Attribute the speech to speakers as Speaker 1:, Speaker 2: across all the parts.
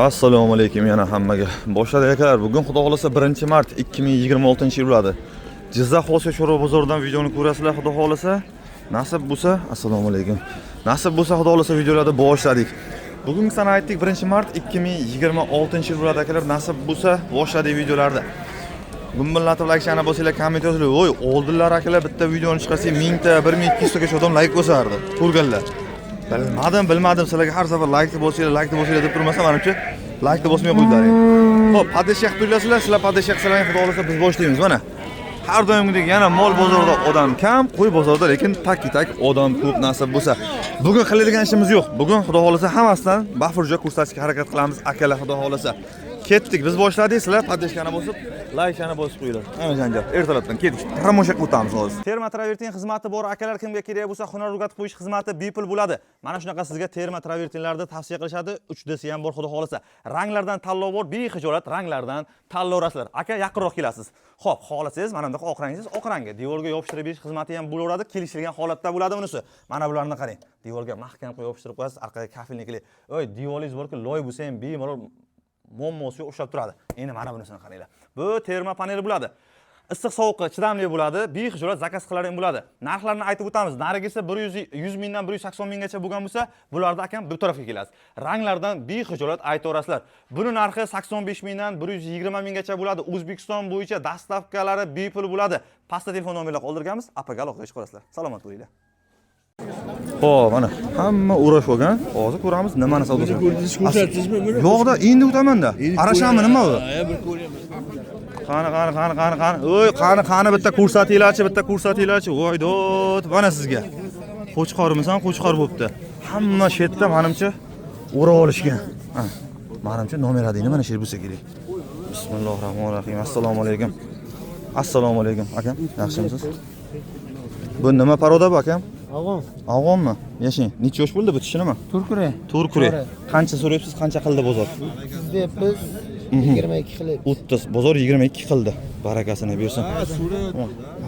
Speaker 1: Assalomu alaykum yana hammaga. Boshladik akalar. Bugun xudo xolasa 1-mart 2026-yil bo'ladi. Jizzax Osiyo Chorva bozoridan videoni ko'rasizlar xudo xolasa. Nasib bo'lsa, assalomu alaykum. Nasib bo'lsa xudo xolasa videolarni boshladik. Bugungi sana aytdik 1-mart 2026-yil bo'ladi akalar. Nasib bo'lsa boshladik videolarni. Gumbillatib like bo'lsanglar komment yozinglar. Voy, oldinlar akalar bitta videoni chiqarsak 1000 ta, 1200 tagacha odam like bosardi. Ko'rganlar. Bilmadim, sizlarga har safar like bosinglar, like bosinglar deb turmasam, manimcha like bosmay qo'ydilaring. Xo'p, поддержка qilib turinglar, sizlar поддержка qilsalaring, xudo xolasa biz boshlaymiz mana. Har doimgidek yana mol bozorida odam kam, qo'y bozorida lekin taki-tak odam ko'p nasib bo'lsa. Bugun qiladigan ishimiz yo'q. Bugun xudo xolasa hammasidan bafurja ko'rsatishga harakat qilamiz, akalar xudo xolasa. Ketdik, biz boshladik, sizlar поддержка ni bosib, like-ni bosib qo'yinglar. Ana janjal. Ertalabdan ketdik. Tomosha qilib o'tamiz hozir. Terma travertin xizmati bor, akalar kimga kerak bo'lsa hunar o'rgatib qo'yish xizmati bepul bo'ladi. Mana shunaqa sizga terma travertinlarni tavsiya qilishadi. 3D'si ham bor xudo xolasa. Ranglardan tanlov bor, bexijolat ranglardan tanlayverasizlar. Aka yaqinroq kelasiz. Xo'p, xohlasangiz mana bunaqa oq rangsiz, oq rangga devorga yopishtirib berish xizmati ham bo'laveradi, kelishilgan holatda bo'ladi bunisi. Mana bularni qarang. Devorga mahkam qilib yopishtirib qo'yasiz, orqaga kafelnikli. Oy, devoringiz borku, loy bo'lsa ham bemalol muammosi yo'q ushlab turadi. Endi mana bunisini qaranglar. Bu terma panel bo'ladi. Issiq sovuqqa chidamli bo'ladi, bexijolat заказ qilar ham bo'ladi. Narxlarni aytib o'tamiz. Narigisi 100 100 mingdan 180 minggacha bo'lgan bo'lsa, bularda akam bu tarafga kelasiz. Ranglardan bexijolat aytaverasizlar. Buni narxi 85 mingdan 120 minggacha bo'ladi. O'zbekiston bo'yicha доставка lari bepul bo'ladi. Pastda telefon nomerlar qoldirganmiz, apaga aloqaga chiqarasizlar. Salomat bo'linglar. Xo'p, mana hamma o'rashib olgan. Hozir ko'ramiz nimani savdosi.
Speaker 2: Ko'rsatdingizmi buni?
Speaker 1: Yo'qda, endi o'tamanda. Arashami nima u?
Speaker 2: Ha, bir ko'ryapmiz.
Speaker 1: Qani, qani, qani, qani, qani. Oy, qani, qani bitta ko'rsatinglarchi, bitta ko'rsatinglarchi. Voy dod, mana sizga. Qo'chqormisan, qo'chqor bo'pti. Hamma shu yerda manimcha o'rab olishgan. Ha, manimcha nomer adingni mana shu yer bo'lsa kerak. Bismillahir rohmanir rohim. Assalomu alaykum. Assalomu alaykum, akam. Yaxshimisiz? Bu nima порода bu akam?
Speaker 3: Afg'on.
Speaker 1: Afg'onmi? Yashang. Necha yosh bo'ldi bu tishi nima?
Speaker 3: Turkure.
Speaker 1: Turkure. Qancha so'rayapsiz, qancha qildi bozor?
Speaker 3: Siz deyapmiz 22 qilib.
Speaker 1: 30, bozor 22 qildi. Barakasini bersin.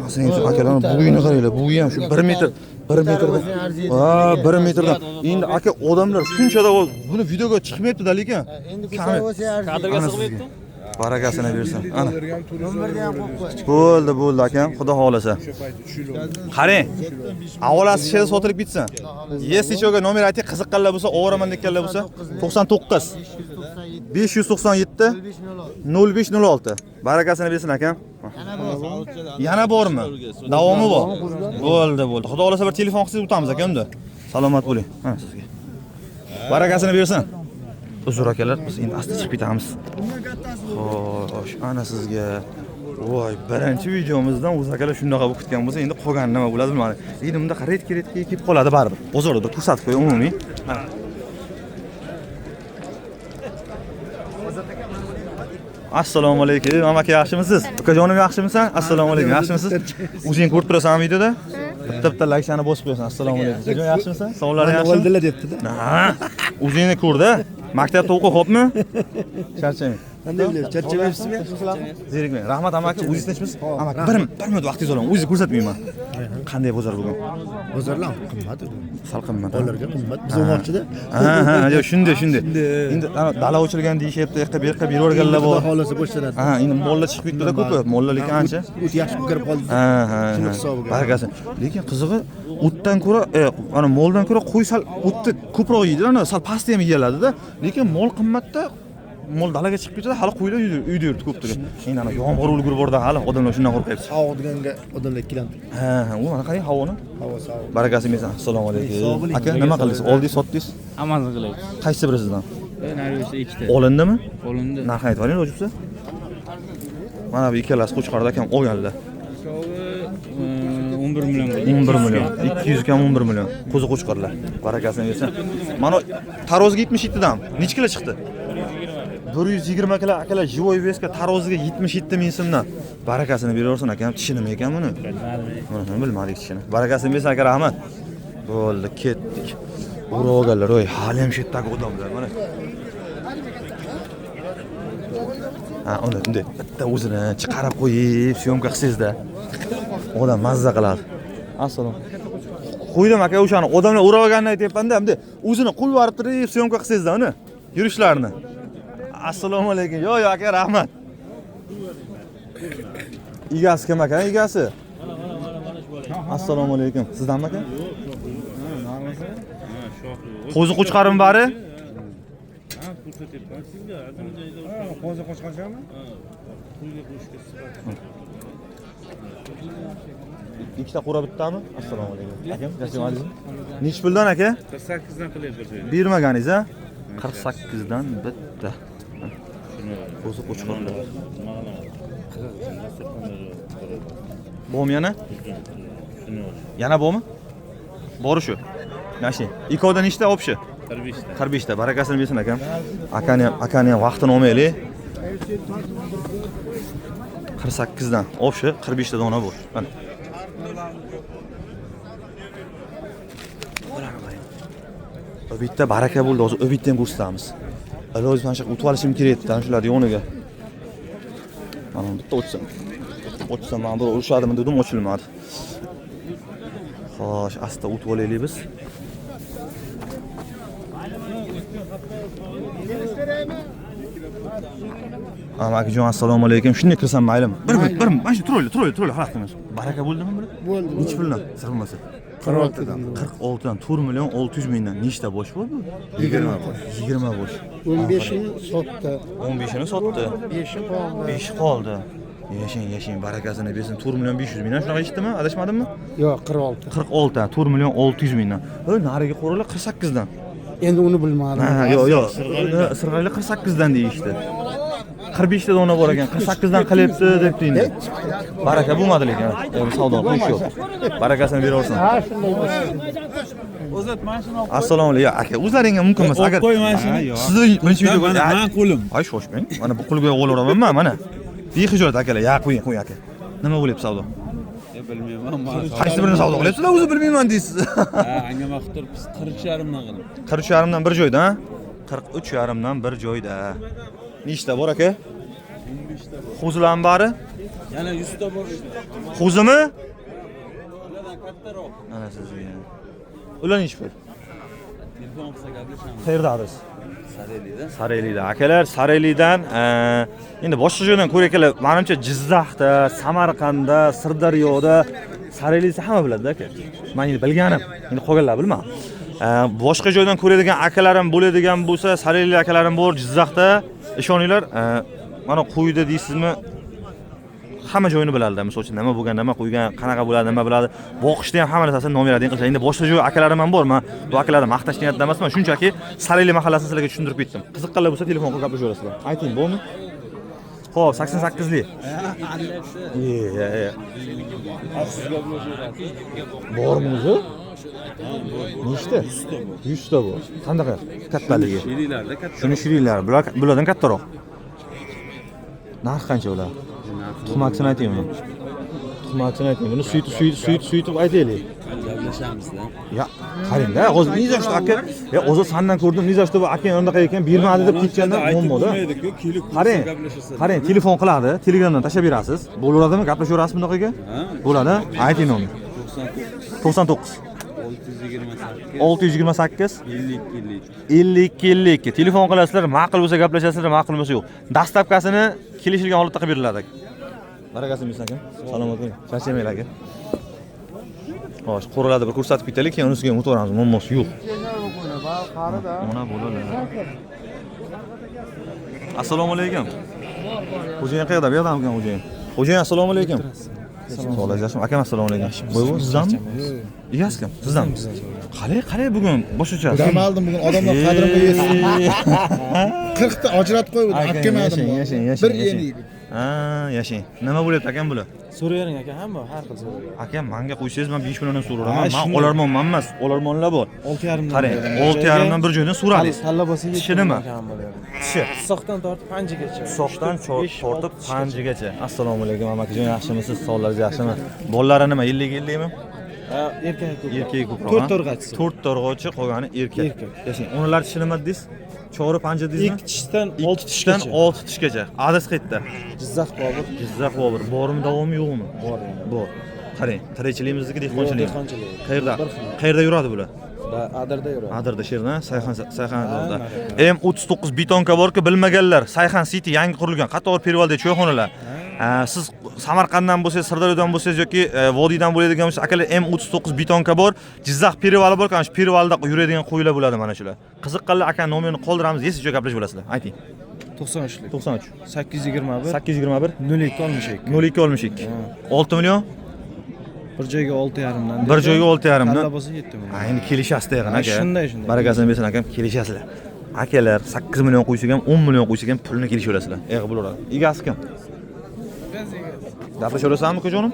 Speaker 1: Masini akalar bo'yini qaranglar, bo'yi ham shu 1 metr, 1 metrdan. Ha, 1 metrdan. Endi aka odamlar shunchada buni videoga chiqmayapti-da lekin.
Speaker 3: Endi ko'tarib olsa arziydi.
Speaker 1: Kadrga sig'mayapti. Barakasini bersin. Ana.
Speaker 3: Nomerni ham qo'yib qo'y.
Speaker 1: Bo'ldi, bo'ldi akam, xudo xolasa. Qarang. Avvalasi shu yerda sotilib ketsin. Если чё ga nomer ayting, qiziqqanlar bo'lsa, ovoraman deganlar bo'lsa, 99
Speaker 3: 597
Speaker 1: 597 0506. Barakasini bersin akam. Yana bormi? Davomi bor. Bo'ldi, bo'ldi. Xudo xolasa bir telefon qilsangiz o'tamiz aka unda. Salomat bo'ling. Mana sizga. Barakasini bersin. Uzr akalar, biz endi asta chiqib ketamiz. Xo'sh, ana sizga. Voy, birinchi videomizdan o'zi akalar shunaqa bo'lib ketgan bo'lsa, endi qolgani nima bo'ladi bilmadim. Endi bunda редко редко kelib qoladi baribir. Bozorda bir ko'rsatib qo'y umumiy. Mana. Assalomu alaykum, amaki yaxshimisiz? Ukajonim yaxshimisan? Assalomu alaykum, yaxshimisiz? O'zing ko'rib turasan videoda? Bitta bitta laykchani bosib qo'yasan. Assalomu alaykum. Ukajon yaxshimisan? Savollaring yaxshimi?
Speaker 2: Oldilar debdi-da.
Speaker 1: Ha, o'zingni ko'rda. Maktabda o'qi, xo'pmi? Charchamang.
Speaker 2: Qanday bo'lyapti? Charchamayapsizmi?
Speaker 1: Zerikmang. Rahmat amaki, o'zingiz tinchmisiz? Amaki, bir minut vaqtingizni olaman. O'zingizni ko'rsatmayman. Qanday bozor bugun?
Speaker 2: Bozorlar qimmat.
Speaker 1: Sal qimmat.
Speaker 2: Bolalarga qimmat. Biz olmoqchida.
Speaker 1: Ha, yo'q, shunday, shunday. Endi ana dala ochilgan deyishyapti, yoqqa bu yoqqa beraverganlar bor.
Speaker 2: Xudo xolasa boshlanadi.
Speaker 1: Ha, endi mollar chiqib ketdi-da ko'pi. Mollar lekin ancha.
Speaker 2: O't yaxshi kirib qoldi.
Speaker 1: Ha.
Speaker 2: Shuni
Speaker 1: ha.
Speaker 2: hisobiga.
Speaker 1: Barakasi. Lekin qizig'i o'tdan ko'ra, ana moldan ko'ra qo'y sal o'tni ko'proq yeydi, ana sal pastda ham yeyiladida. Lekin mol qimmatda, mol dalaga chiqib ketadi, hali qo'ylar uyda yuribdi ko'ptigi. Endi ana yomg'ir ulgurib bordi hali, odamlar shundan qo'rqyapti.
Speaker 2: Sovuq deganga odamlar ikkilanib turibdi.
Speaker 1: Ha, u mana qarang havoni.
Speaker 2: Havo sovuq.
Speaker 1: Barakasini bersin. Assalomu
Speaker 2: Sog'
Speaker 1: alaykum.
Speaker 2: bo'ling.
Speaker 1: Aka, nima qildingiz? Oldingiz, sotdingiz?
Speaker 4: Hammasini qilyapmiz.
Speaker 1: Qaysi birisidan?
Speaker 4: Narigisi ikkita.
Speaker 1: Olindimi?
Speaker 4: Olindi.
Speaker 1: Narxini aytib yuboring, iloji bo'lsa. Mana bu ikkalasi qo'chqorda akam olganlar.
Speaker 4: Ikkovi 11 million bo'ldi.
Speaker 1: 11 million. 200 kam 11 million. Qo'zi qo'chqorlar. Barakasini bersin. Mana tarozga 77 dan necha kilo chiqdi? 120 kilo akalar живой вес ga taroziga 77 ming so'mdan. Barakasini beraversin akam, tishi nima ekan buni? Buni bilmadik tishini. Barakasini bersin aka, rahmat. Bo'ldi, ketdik. Urib olganlar, oy, hali ham shu yerdagi odamlar mana. Ha, uni bunday bitta o'zini chiqarib qo'yib, syomka qilsangizda odam mazza qiladi. Assalom. Qo'ydim aka, o'shani odamlar o'rab olganini aytyapman-da, bunday o'zini qo'yib yuborib turib, syomka qilsangizda uni yurishlarini. Assalomu alaykum. Yo, yo aka, rahmat. Egasi kim aka, egasi? Assalomu alaykum. Sizdanmi aka? Qo'zi qo'chqarim bari?
Speaker 5: Qo'zi qo'chqorchami?
Speaker 1: Ikkita qo'ra bittami? Assalomu alaykum. Akam, jashamadingizmi? Nechi puldan aka?
Speaker 4: 48 dan qilyapti bir joyda.
Speaker 1: Bermaganingiz a? 48 dan bitta. Qo'zi qo'chqorlar. Bormi yana? Yana bormi? Bor shu. Mana shu. Ikkovda nechta общий?
Speaker 4: 45 ta.
Speaker 1: 45 ta. Barakasini bersin akam. Akani ham vaqtini olmaylik. 48 dan общий 45 ta dona bor. Mana. Bitta baraka bo'ldi, hozir bitta ham ko'rsatamiz. Iloji mana shu o'tib olishim kerak edi, shular yoniga. Mana bitta o'tsam. O'tsam mana bir urushadimi dedim, ochilmadi. Xo'sh, asta o'tib olaylik biz. Akajon, assalomu alaykum. Shunday kirsam maylimi? Bir mana shu turaylik, xalaqit qilamiz. Baraka bo'ldimi bular?
Speaker 3: Bo'ldi.
Speaker 1: Nechi puldan? Sir bo'lmasa.
Speaker 3: 46 dan.
Speaker 1: 46 dan 4 million 600 mingdan nechta bosh bor bu?
Speaker 3: 20 bosh.
Speaker 1: 20 bosh.
Speaker 3: 15'ini sotdi.
Speaker 1: 15'ini sotdi.
Speaker 3: 5'i qoldi.
Speaker 1: 5'i qoldi. Yashang, yashang, barakasini bersin. 4 million 500 mingdan shunaqa eshitdimmi? Adashmadimmi?
Speaker 3: Yo'q, 46.
Speaker 1: 46 dan 4 million 600 mingdan. Narigi qo'ralar 48 dan.
Speaker 3: Endi uni bilmadim.
Speaker 1: Ha, yo'q, yo'q. Sirg'ali 48 dan deyishdi. 45 ta dona bor ekan, 48 dan qilyapti debdi endi. Baraka bo'lmadi lekin. Savdo qilish yo'q. Barakasini beraversin.
Speaker 3: Ha, shunday bo'lsin.
Speaker 1: Assalomu alaykum. Aka, o'zlaringga mumkin emas. Agar
Speaker 5: qo'y mana shuni.
Speaker 1: Sizni birinchi video
Speaker 5: mana qo'lim.
Speaker 1: Ay, shoshmang. Mana bu qo'lga olaveraman men, mana. Behijolat akalar, ya qo'ying, qo'ying aka. Nima bo'lyapti savdo?
Speaker 5: Bilmayman.
Speaker 1: Qaysi birini savdo qilyapsizlar, o'zi bilmayman deysiz.
Speaker 5: Ha, angama qilib turibmiz 43,5 dan qilib.
Speaker 1: 43,5 dan bir joyda, ha? 43,5 dan bir joyda. Nechta bor aka?
Speaker 5: 15 ta bor.
Speaker 1: Qo'zilarning bari?
Speaker 5: Yana 100 ta bor.
Speaker 1: Qo'zimi?
Speaker 5: Ulardan kattaroq.
Speaker 1: Ana sizga. Ular nechi pul?
Speaker 5: Telefon qilsa gaplashamiz.
Speaker 1: Qayerda adres?
Speaker 5: Saraylikda.
Speaker 1: Saraylikda. Akalar, Saraylikdan, endi boshqa joydan ko'ra akalar, menimcha Jizzaxda, Samarqandda, Sirdaryoda Saraylikni hamma biladi aka. Men endi bilganim, endi qolganlar bilmadim. Boshqa joydan ko'radigan akalarim bo'ladigan bo'lsa, Saraylik akalarim bor Jizzaxda, ishoninglar, mana qo'yda deysizmi? Hamma joyini biladi. Misol uchun nima bo'lgan, nima qo'ygan, qanaqa bo'ladi, nima biladi. Boqishda ham hamma narsasini nomeradigan qilishadi. Endi boshqa joy akalarim ham bor. Men bu akalarni maqtash niyatida emasman. Shunchaki Saraylik mahallasini sizlarga tushuntirib ketdim. Qiziqqanlar bo'lsa telefon qilib gaplashaverasizlar. Ayting, bormi? Xo'p, 88lik. Ye. Bormi o'zi? Nechta? 100 ta bor. Qanaqa kattaligi?
Speaker 5: Shirilarda katta.
Speaker 1: Shuni shirilar, bulardan kattaroq. Narx qancha ular? Tuxmaksini ayting uni. Tuxmaksini ayting. Buni suyutib aytaylik.
Speaker 5: Gaplashamizda.
Speaker 1: Ya, qarang-da, hozir nizashda aka, ya hozir sandan ko'rdim, nizashda bu aka unaqa ekan, bermadi deb ketganda muammo-da. Qarang, qarang, telefon qiladi, Telegramdan tashlab berasiz. Bo'laveradimi? Gaplashaverasiz bunaqaga? Bo'ladi. Ayting uni. 99 628
Speaker 5: 52
Speaker 1: 52 52. Telefon qilasizlar, ma'qul bo'lsa gaplashasizlar, ma'qul bo'lsa yo'q. Dastavkasini kelishilgan holatda qilib beriladi aka. Barakasini bersin aka. Salomat bo'ling. Charchamanglar aka. Xo'sh, qo'ralarni bir ko'rsatib ketaylik, keyin unisiga ham o'taveramiz, muammosi yo'q. Ona bo'ladi. Assalomu alaykum. Xo'jayin qayerda? Bu yerdami ekan xo'jayin? Xo'jayin, assalomu alaykum. Sog'lik, yaxshimi? Akam, assalomu alaykum. Bu sizdanmi? Egasi kim? Sizdanmi? Qalay bugun boshqacha.
Speaker 2: Dam oldim bugun, odamlar qadrimga yetsin. 40 ta ajratib qo'ydim, olib kelmadim.
Speaker 1: Yashang, yashang.
Speaker 2: Bir yeydi.
Speaker 1: Ha, yashang. Nima bo'lyapti akam bular?
Speaker 6: So'rayvering aka, hamma har xil so'rayvering.
Speaker 1: Akam, menga qo'ysangiz men 5 milliondan so'rayman. Men olarmonman emas, olarmonlar bor.
Speaker 6: 6,5 dan.
Speaker 1: Qarang, 6,5 dan bir joydan so'radingiz.
Speaker 6: Tanlab olsa
Speaker 1: Tishi nima? Tishi.
Speaker 6: Soqdan tortib panjagacha.
Speaker 1: Soqdan tortib panjagacha. Assalomu alaykum amakijon, yaxshimisiz? Sog'ligingiz yaxshimi? Bolalari nima, 50-50 mi?
Speaker 6: Erkak ko'proq.
Speaker 1: Erkak ko'proq.
Speaker 6: 4 to'rg'achisi.
Speaker 1: 4 to'rg'ochi, qolgani erkak. Yashang. Ular tishi nima dedingiz? Chori panja dedingizmi?
Speaker 6: 2 tishdan 6
Speaker 1: tishdan
Speaker 6: tishgacha.
Speaker 1: 6 tishgacha. Adres qayerda?
Speaker 6: Jizzax Bobur.
Speaker 1: Jizzax Bobur. Bormi, davomi yo'qmi?
Speaker 6: Bor.
Speaker 1: Bor. Qarang, tirikchiligimizniki dehqonchilik.
Speaker 6: Dehqonchilik.
Speaker 1: Qayerda?
Speaker 6: Bir xil.
Speaker 1: Qayerda yuradi bular?
Speaker 6: Adirda yuradi.
Speaker 1: Adirda sherda, Sayxan Sayxanzorda. M39 betonka borku, bilmaganlar. Sayxan City yangi qurilgan, qator pervaldagi choyxonalar. Siz Samarqanddan bo'lsangiz, Sirdaryodan bo'lsangiz yoki vodiydan bo'ladigan bo'lsangiz, akalar M39 betonka bor, Jizzax pervali bor, ana shu pervalda yuradigan qo'ylar bo'ladi mana shular. Qiziqqanlar aka nomerini qoldiramiz, esiz joy gaplashib olasizlar. Ayting.
Speaker 6: 93lik.
Speaker 1: 93
Speaker 6: 821
Speaker 1: 821
Speaker 6: 02 62.
Speaker 1: 02 62. 6 million
Speaker 6: Bir joyga 6,5 dan.
Speaker 1: Bir joyga 6,5 dan.
Speaker 6: Tanlab bo'lsa 7 million.
Speaker 1: Ha, endi kelishasizda yig'in
Speaker 6: Ha,
Speaker 1: aka.
Speaker 6: shunday, shunday.
Speaker 1: Barakasini bersin akam, kelishasizlar. Akalar 8 million qo'ysak ham, 10 million qo'ysak ham pulni kelishaverasizlar. Eg'i bo'laveradi. Egasi kim? Gaplashaverasanmi, ukajonim?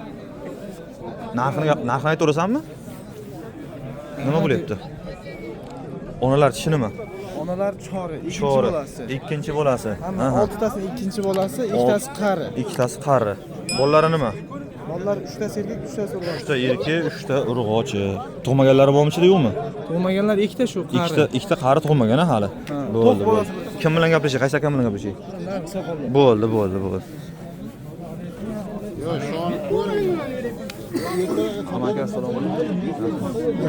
Speaker 1: Narxini aytaverasanmi? Nima bo'lyapti? Onalar tishi nima?
Speaker 3: Onalar chori, ikkinchi
Speaker 1: Chori.
Speaker 3: bolasi.
Speaker 1: Ikkinchi bolasi.
Speaker 3: Hamma
Speaker 1: Aha.
Speaker 3: oltitasini ikkinchi bolasi, ikkitasi qari.
Speaker 1: Ikkitasi qari. Bolalari nima?
Speaker 3: Bolalar uchtasi erkak, uchtasi urg'ochi.
Speaker 1: Uchta erkak, uchta urg'ochi. Tug'maganlari bormi ichida yo'qmi?
Speaker 3: Tug'maganlar ikkita shu qari.
Speaker 1: Ikkita qari tug'magan ha hali. Bo'ldi, bo'ldi. Kim bilan gaplashay? Qaysi akam bilan gaplashay? Bo'ldi, bo'ldi, bo'ldi. Aka, assalomu alaykum.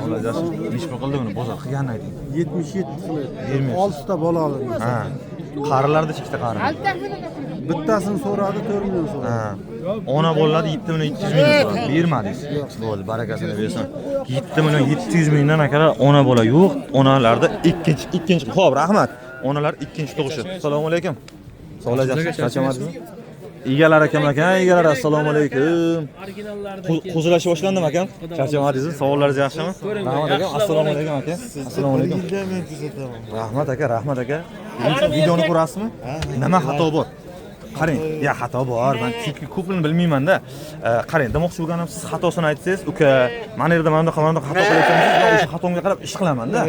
Speaker 1: Hola, yaxshi. Nechi pul qildi buni? Bozor qilganini ayting.
Speaker 2: 77 qiladi.
Speaker 1: Bermayapsiz.
Speaker 2: Oltita bola olindi.
Speaker 1: Ha. Qarilarda ikkita qari.
Speaker 2: Bittasini so'radi, 4 million so'radi.
Speaker 1: Ha. Ona bolalar 7 million 700 ming so'radi. Bermadingiz. Bo'ldi, barakasini bersin. 7 million 700 mingdan akalar ona bola yo'q. Onalarda ikkinchi. Xo'p, rahmat. Onalar ikkinchi tug'ishi. Assalomu alaykum. Sog'lar yaxshi, charchamadingizmi? Egalari kim ekan? Egalari assalomu alaykum. Qo'zilash boshlandimi akam? Charchamadingizmi? Savollaringiz yaxshimi? Rahmat akam. Assalomu alaykum aka. Assalomu alaykum. Rahmat aka, rahmat aka. Videoni ko'rasizmi? Nima xato bor? Qarang, ya xato bor. Men chunki ko'pini bilmayman-da. Qarang, demoqchi bo'lganim siz xatosini aytsangiz, uka, mana yerda mana bunaqa mana bunaqa xato qilyapsangiz, men o'sha xatomga qarab ish qilaman-da.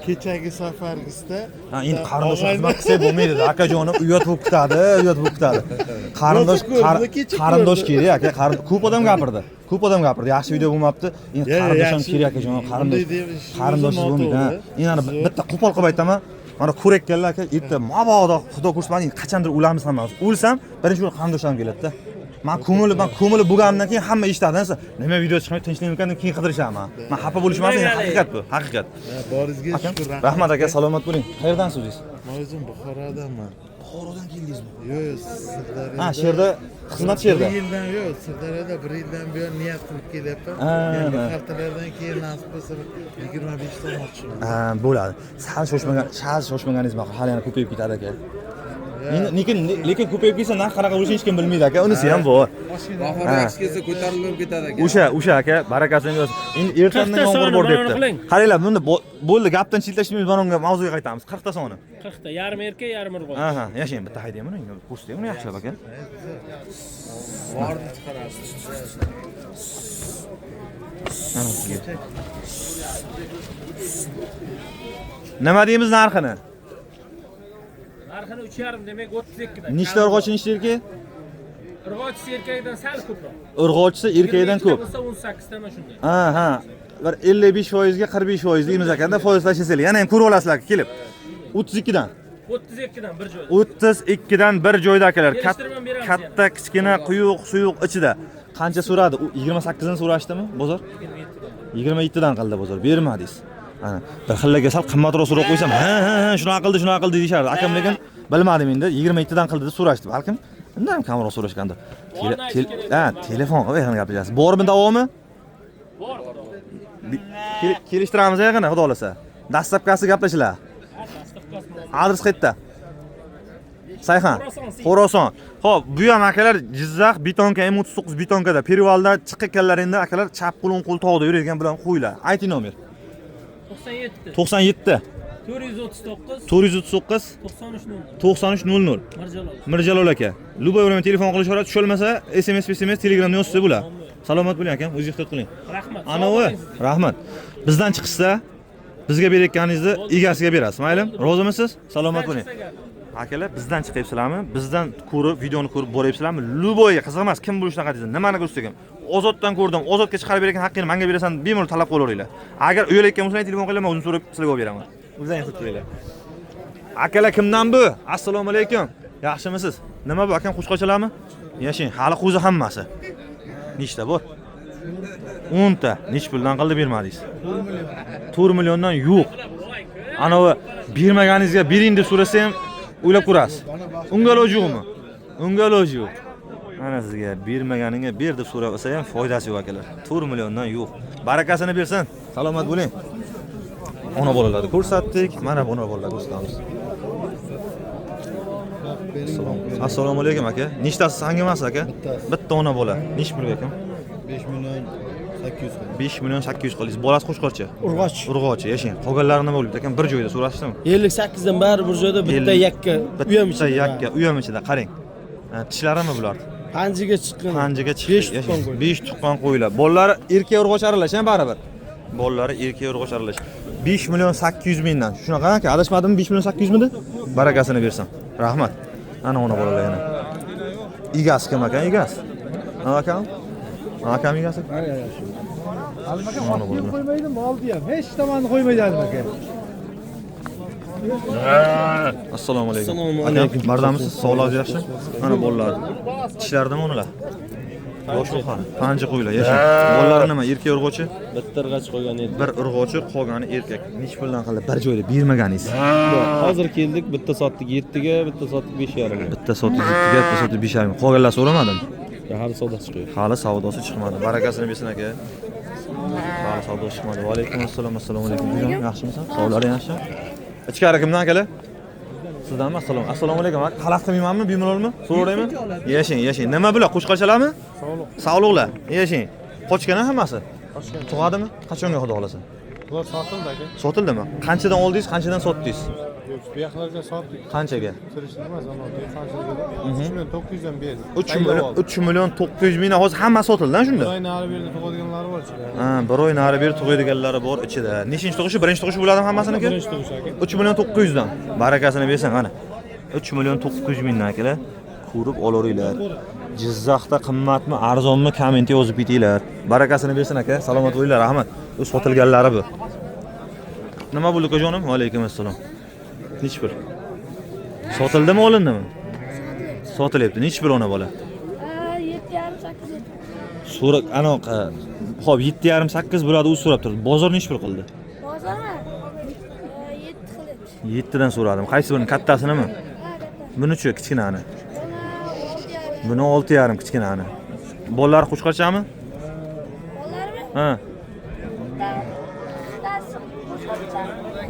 Speaker 2: Kechagi safargisda
Speaker 1: Ha, endi qarindoshga xizmat qilsak bo'lmaydi, akajonim, uyat bo'lib ketadi, uyat bo'lib ketadi. Qarindosh qarindosh kerak aka, ko'p odam gapirdi. Ko'p odam gapirdi. Yaxshi video bo'lmabdi. Endi qarindosh ham kerak akajonim, qarindosh. Qarindoshsiz bo'lmaydi, ha. Endi ana bitta qo'pol qilib aytaman. Mana ko'rayotganlar aka, erta mabodo Xudo ko'rsatmasin, qachondir o'lamiz hammamiz. O'lsam, birinchi bo'lib qarindoshlarim keladi-da. Men ko'milib bo'lganimdan keyin hamma eshitadi, nima video chiqmay tinchlikmikan deb keyin qidirishaman. Men xafa bo'lishim emas, haqiqat bu, haqiqat.
Speaker 2: Boringizga shukur.
Speaker 1: Rahmat aka, salomat bo'ling. Qayerdansiz o'zingiz?
Speaker 2: Men o'zim Buxorodanman.
Speaker 1: Buxorodan keldingizmi?
Speaker 2: Yo'q, Sirdaryoda.
Speaker 1: Ha, shu yerda xizmat shu yerda.
Speaker 2: Bir yildan yo'q, Sirdaryoda bir yildan buyon niyat qilib kelyapman. Endi haftalardan keyin nasib bo'lsa 25 ta olmoqchiman.
Speaker 1: Ha, bo'ladi. Sal shoshmagan, sal shoshmaganingiz ma'qul. Hali yana ko'payib ketadi aka. Endi lekin ko'payib ketsa narx qanaqa bo'lishini hech kim bilmaydi aka. Unisi ham bor.
Speaker 5: Bahor yaxshi kelsa ko'tarilib ketadi aka.
Speaker 1: O'sha aka, barakasini bersin. Endi ertandan yomg'ir bor debdi. Qaranglar, bunda bo'ldi, gapdan chetlashmaymiz, mana unga mavzuga qaytamiz. 40 ta soni.
Speaker 4: 40 ta, yarim erkak, yarim urg'och.
Speaker 1: Aha, yashang, bitta haydaymi uni? Ko'rsataymi uni yaxshilab aka?
Speaker 5: Borni chiqarasiz.
Speaker 1: Nima deymiz narxini?
Speaker 4: Narxini 3,5 demak 32 dan.
Speaker 1: Nechta urg'ochi, nechta erkak?
Speaker 4: Urg'ochisi erkakdan sal ko'proq.
Speaker 1: Urg'ochisi erkakdan ko'p.
Speaker 4: Bo'lsa 18 tama shunday.
Speaker 1: Ha, ha. Bir 55% ga 45% deymiz akanda, foiz tashlasanglar. Yana ham ko'rib olasizlar kelib. 32 dan.
Speaker 4: 32 dan bir joyda.
Speaker 1: 32 dan bir joyda akalar. Katta, kichkina, quyuq, suyuq ichida. Qancha so'radi? 28 dan so'rashdimi bozor? 27 dan qildi bozor. Bermadingiz. Ana, bir xillaga sal qimmatroq so'rab qo'ysam, ha, ha, ha, shunaqa qildi, shunaqa qildi deyishardi. Akam lekin bilmadim endi 27 dan qildi deb so'rashdi. Balkim undan ham kamroq so'rashgandir. Telefon qilib yaqin gaplashasiz. Bormi davomi?
Speaker 4: Bor.
Speaker 1: Kelishtiramiz yaqin, xudo xolasa. Dastlabkasi gaplashinglar. Adres qayerda? Sayxan. Xorason. Xo'p, bu ham akalar Jizzax betonka M39 betonkada Perivalda chiqqanlar endi akalar chap qo'l o'ng qo'l tog'da yuradigan bilan qo'ylar. Ayting nomer.
Speaker 4: 97
Speaker 1: 97
Speaker 4: 439
Speaker 1: 439
Speaker 4: 93
Speaker 1: 93 00.
Speaker 4: Mirjalol.
Speaker 1: Mirjalol aka. Любой время telefon qilishaveradi, tusholmasa SMS, SMS, Telegramda yozsa bo'ladi. Salomat bo'ling akam, o'zingiz ehtiyot qiling.
Speaker 4: Rahmat.
Speaker 1: Anavi, rahmat. Bizdan chiqishsa bizga berayotganingizni egasiga berasiz, maylimi? Rozimisiz? Salomat bo'ling. Akalar, bizdan chiqyapsizlarmi? Bizdan ko'rib, videoni ko'rib boryapsizlarmi? Любой qiziq emas, kim bo'lishidan qat'iy nimani ko'rsak ham. Ozoddan ko'rdim, Ozodga chiqarib bergan haqqini menga berasan, bemalol talab qilaveringlar. Agar uyalayotgan bo'lsanglar, telefon qilinglar, men o'zim so'rab sizlarga olib beraman. O'zlaringiz ehtiyot qilinglar. Akalar, kimdan bu? Assalomu alaykum. Yaxshimisiz? Nima bu akam, qo'chqorchalarmi? Yashang, hali qo'zi hammasi. Nechta bor? 10 ta. Nech puldan qildi bermadingiz? 4 milliondan yo'q. Anavi bermaganingizga bering deb so'rasa ham o'ylab ko'rasiz. Unga iloji yo'qmi? Unga iloji yo'q. Mana sizga bermaganingga ber deb so'rasa ham foydasi yo'q akalar. 4 milliondan yo'q. Barakasini bersin. Salomat bo'ling. Ona bolalarni ko'rsatdik. Mana bu ona bolalarni ko'rsatamiz. Assalomu alaykum aka. Nechtasi sangimas aka? Bitta ona bola. Nech pulga akam?
Speaker 2: 5 million 800 qildik.
Speaker 1: 5 million 800 qildingiz. Bolasi qo'chqorcha.
Speaker 6: Urg'och.
Speaker 1: Urg'ochi, yashang. Qolganlari nima bo'libdi akam? Bir joyda so'rashdimi?
Speaker 6: 58 dan bari bir joyda, bitta yakka uyam
Speaker 1: Bitta
Speaker 6: ichida.
Speaker 1: yakka uyam ichida, qarang. Tishlarimi bular?
Speaker 6: Panjiga chiqqan.
Speaker 1: Panjiga chiqdi.
Speaker 6: 5 tuqqan qo'y.
Speaker 1: 5 tuqqan qo'ylar. Bolalari erkak urg'och aralash ham baribir. Bolalari erkak urg'och aralash. 5 million 800 mingdan. Shunaqa aka, adashmadimmi? 5 million 800 midi? Barakasini bersin. Rahmat. Ana ona bolalar yana. Egasi kim ekan? Egasi. Ana akam? Akam egasi? Ona bolalar.
Speaker 3: Qo'ymaydi, molni ham. Hech tomonni qo'ymaydi Alim aka.
Speaker 1: Assalomu alaykum.
Speaker 6: Assalomu
Speaker 1: Akam,
Speaker 6: alaykum.
Speaker 1: bardamisiz? Sog'lig'ingiz yaxshi? Mana bolalar. Tishlardimi ular? Yosh qani. Panja qo'ylar, yashang. Bolalari nima? Erkak urg'ochi?
Speaker 6: Bitta urg'och qolgan edi.
Speaker 1: Bir urg'ochi, qolgani erkak. Nech puldan qildi? Bir joyda bermaganingiz.
Speaker 6: Hozir keldik, bitta sotdik 7 ga, bitta sotdik 5,5 ga.
Speaker 1: Bitta sotdi 7 ga, bitta sotdi 5,5. Qolganlar so'ramadim.
Speaker 6: Hali savdo chiqyapti.
Speaker 1: Hali savdosi chiqmadi. Barakasini bersin aka. Hali savdo chiqmadi. Va alaykum assalom, assalomu alaykum. Bujon, yaxshimisan? Sog'liqlaring yaxshi? Ichkari kimdan akalar? Sizdanmi? Assalomu. Assalomu alaykum. Aka, xalaqit qilmaymanmi? Bemalolmi? So'raymi? Yashang, yashang. Nima bular? Qo'chqorchalarmi? Sog'liq. Sog'liqlar. Yashang. Qochgan hammasi? Qochgan. Tug'adimi? Qachonga xudo xolasa?
Speaker 3: Bular sotildi aka.
Speaker 1: Sotildimi? Qanchadan oldingiz, qanchadan sotdingiz?
Speaker 3: Yo'q, bu yoqlarga sotdik.
Speaker 1: Qanchaga?
Speaker 3: Tirishlik emas, ana dehqonchilikda 3 million 900 dan berdik.
Speaker 1: 3 million 900 mingdan hozir hammasi sotildi shunda?
Speaker 3: Bir oy nari berdi tug'adiganlari bor ichida.
Speaker 1: Ha, bir oy nari beri tug'adiganlari bor ichida. Nechinchi tug'ishi? Birinchi tug'ishi bo'ladimi hammasiniki?
Speaker 3: Birinchi tug'ish aka.
Speaker 1: 3 million 900 dan. Barakasini bersin mana. 3 million 900 mingdan akalar. Ko'rib olaveringlar. Jizzaxda qimmatmi, arzonmi kommentga yozib ketinglar. Barakasini bersin aka. Salomat bo'linglar, rahmat. Bu sotilganlari bu. Nima bo'ldi ukajonim? Va alaykum assalom. Nech pul? Sotildimi, olindimi? Sotilyapti. Nech pul ona bola?
Speaker 7: 7,5 8.
Speaker 1: So'ra, anaqa. Xo'p, 7,5 8 bo'ladi, u so'rab turdi. Bozor nech pul qildi?
Speaker 7: Bozormi? 7 qilib.
Speaker 1: 7 dan so'radim. Qaysi birini? Kattasinimi? Buni-chi, kichkinani.
Speaker 7: Buni 6,5.
Speaker 1: Buni 6,5 kichkinani. Bolalar qo'chqorchami?
Speaker 7: Bolalarmi?
Speaker 1: Ha.
Speaker 7: Bittasi qo'chqorcha.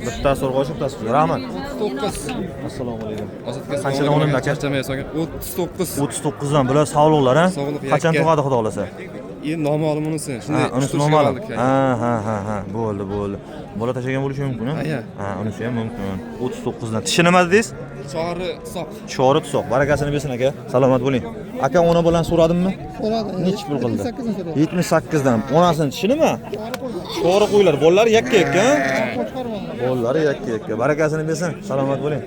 Speaker 1: Bittasi urg'ochi, bittasi qiz. Rahmat.
Speaker 5: 39.
Speaker 1: Assalomu alaykum.
Speaker 5: Ozodga
Speaker 1: Qanchadan olindi aka?
Speaker 5: Charchamay solgan. 39.
Speaker 1: 39 dan. Bular sog'liqlar, ha?
Speaker 5: Sog'liq,
Speaker 1: Qachon
Speaker 5: yakka.
Speaker 1: tug'adi xudo xolasa?
Speaker 5: Endi noma'lum unisi. Shunday
Speaker 1: Ha, unisi noma'lum. Ha, ha, ha, ha. Bo'ldi, bo'ldi. Bola tashlagan bo'lishi mumkin, ha? Ha, unisi ham mumkin. 39 dan. Tishi nima dedingiz?
Speaker 5: Chori tusoq.
Speaker 1: Chori tusoq. Barakasini bersin aka. Salomat bo'ling. Aka, ona bolani so'radimmi?
Speaker 2: So'radi.
Speaker 1: Nechi pul qildi?
Speaker 2: 78 dan so'radi.
Speaker 1: 78 dan. Onasini tishi nima? Chori qo'ylar. Bolalari yakka-yakka, ha? Bolalari yakka-yakka. Barakasini bersin. Salomat bo'ling.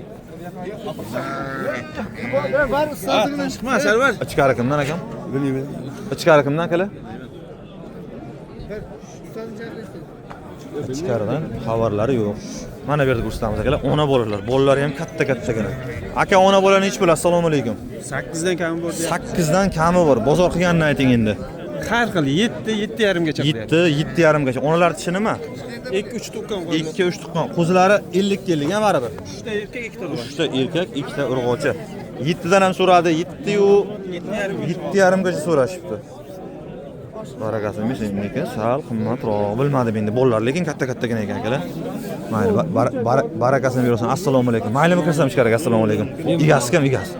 Speaker 2: Chiqma, Sarvar.
Speaker 1: Ichkari kimdan akam? Bilmayman. Ichkari kimdan akalar? Ichkaridan xabarlari yo'q. Mana bu yerda ko'rsatamiz akalar. Ona bolalar, bolalari ham katta-kattagina. Aka, ona bola nechi pul? Assalomu alaykum.
Speaker 3: 8 dan kami bor.
Speaker 1: 8 dan kami bor. Bozor qilganini ayting endi.
Speaker 3: Har xil 7, 7,5 gacha.
Speaker 1: 7, 7,5 gacha. Onalar tishi nima?
Speaker 3: 2 3 tuqqan qo'ylar.
Speaker 1: 2 3 tuqqan. Qo'zilari 50 50 ham baribir.
Speaker 3: 3 ta erkak, 2 ta urg'ochi.
Speaker 1: 3 ta erkak, 2 ta urg'ochi. 7 dan ham so'radi, 7 yu 7,5 gacha so'rashibdi. Barakasini bersin, lekin sal qimmatroq. Bilmadim endi. Bolalar lekin katta-kattagina ekan akalar. Mayli, barakasini bersin. Assalomu alaykum. Maylimi kirsam ichkariga? Assalomu alaykum. Egasi kim, egasi?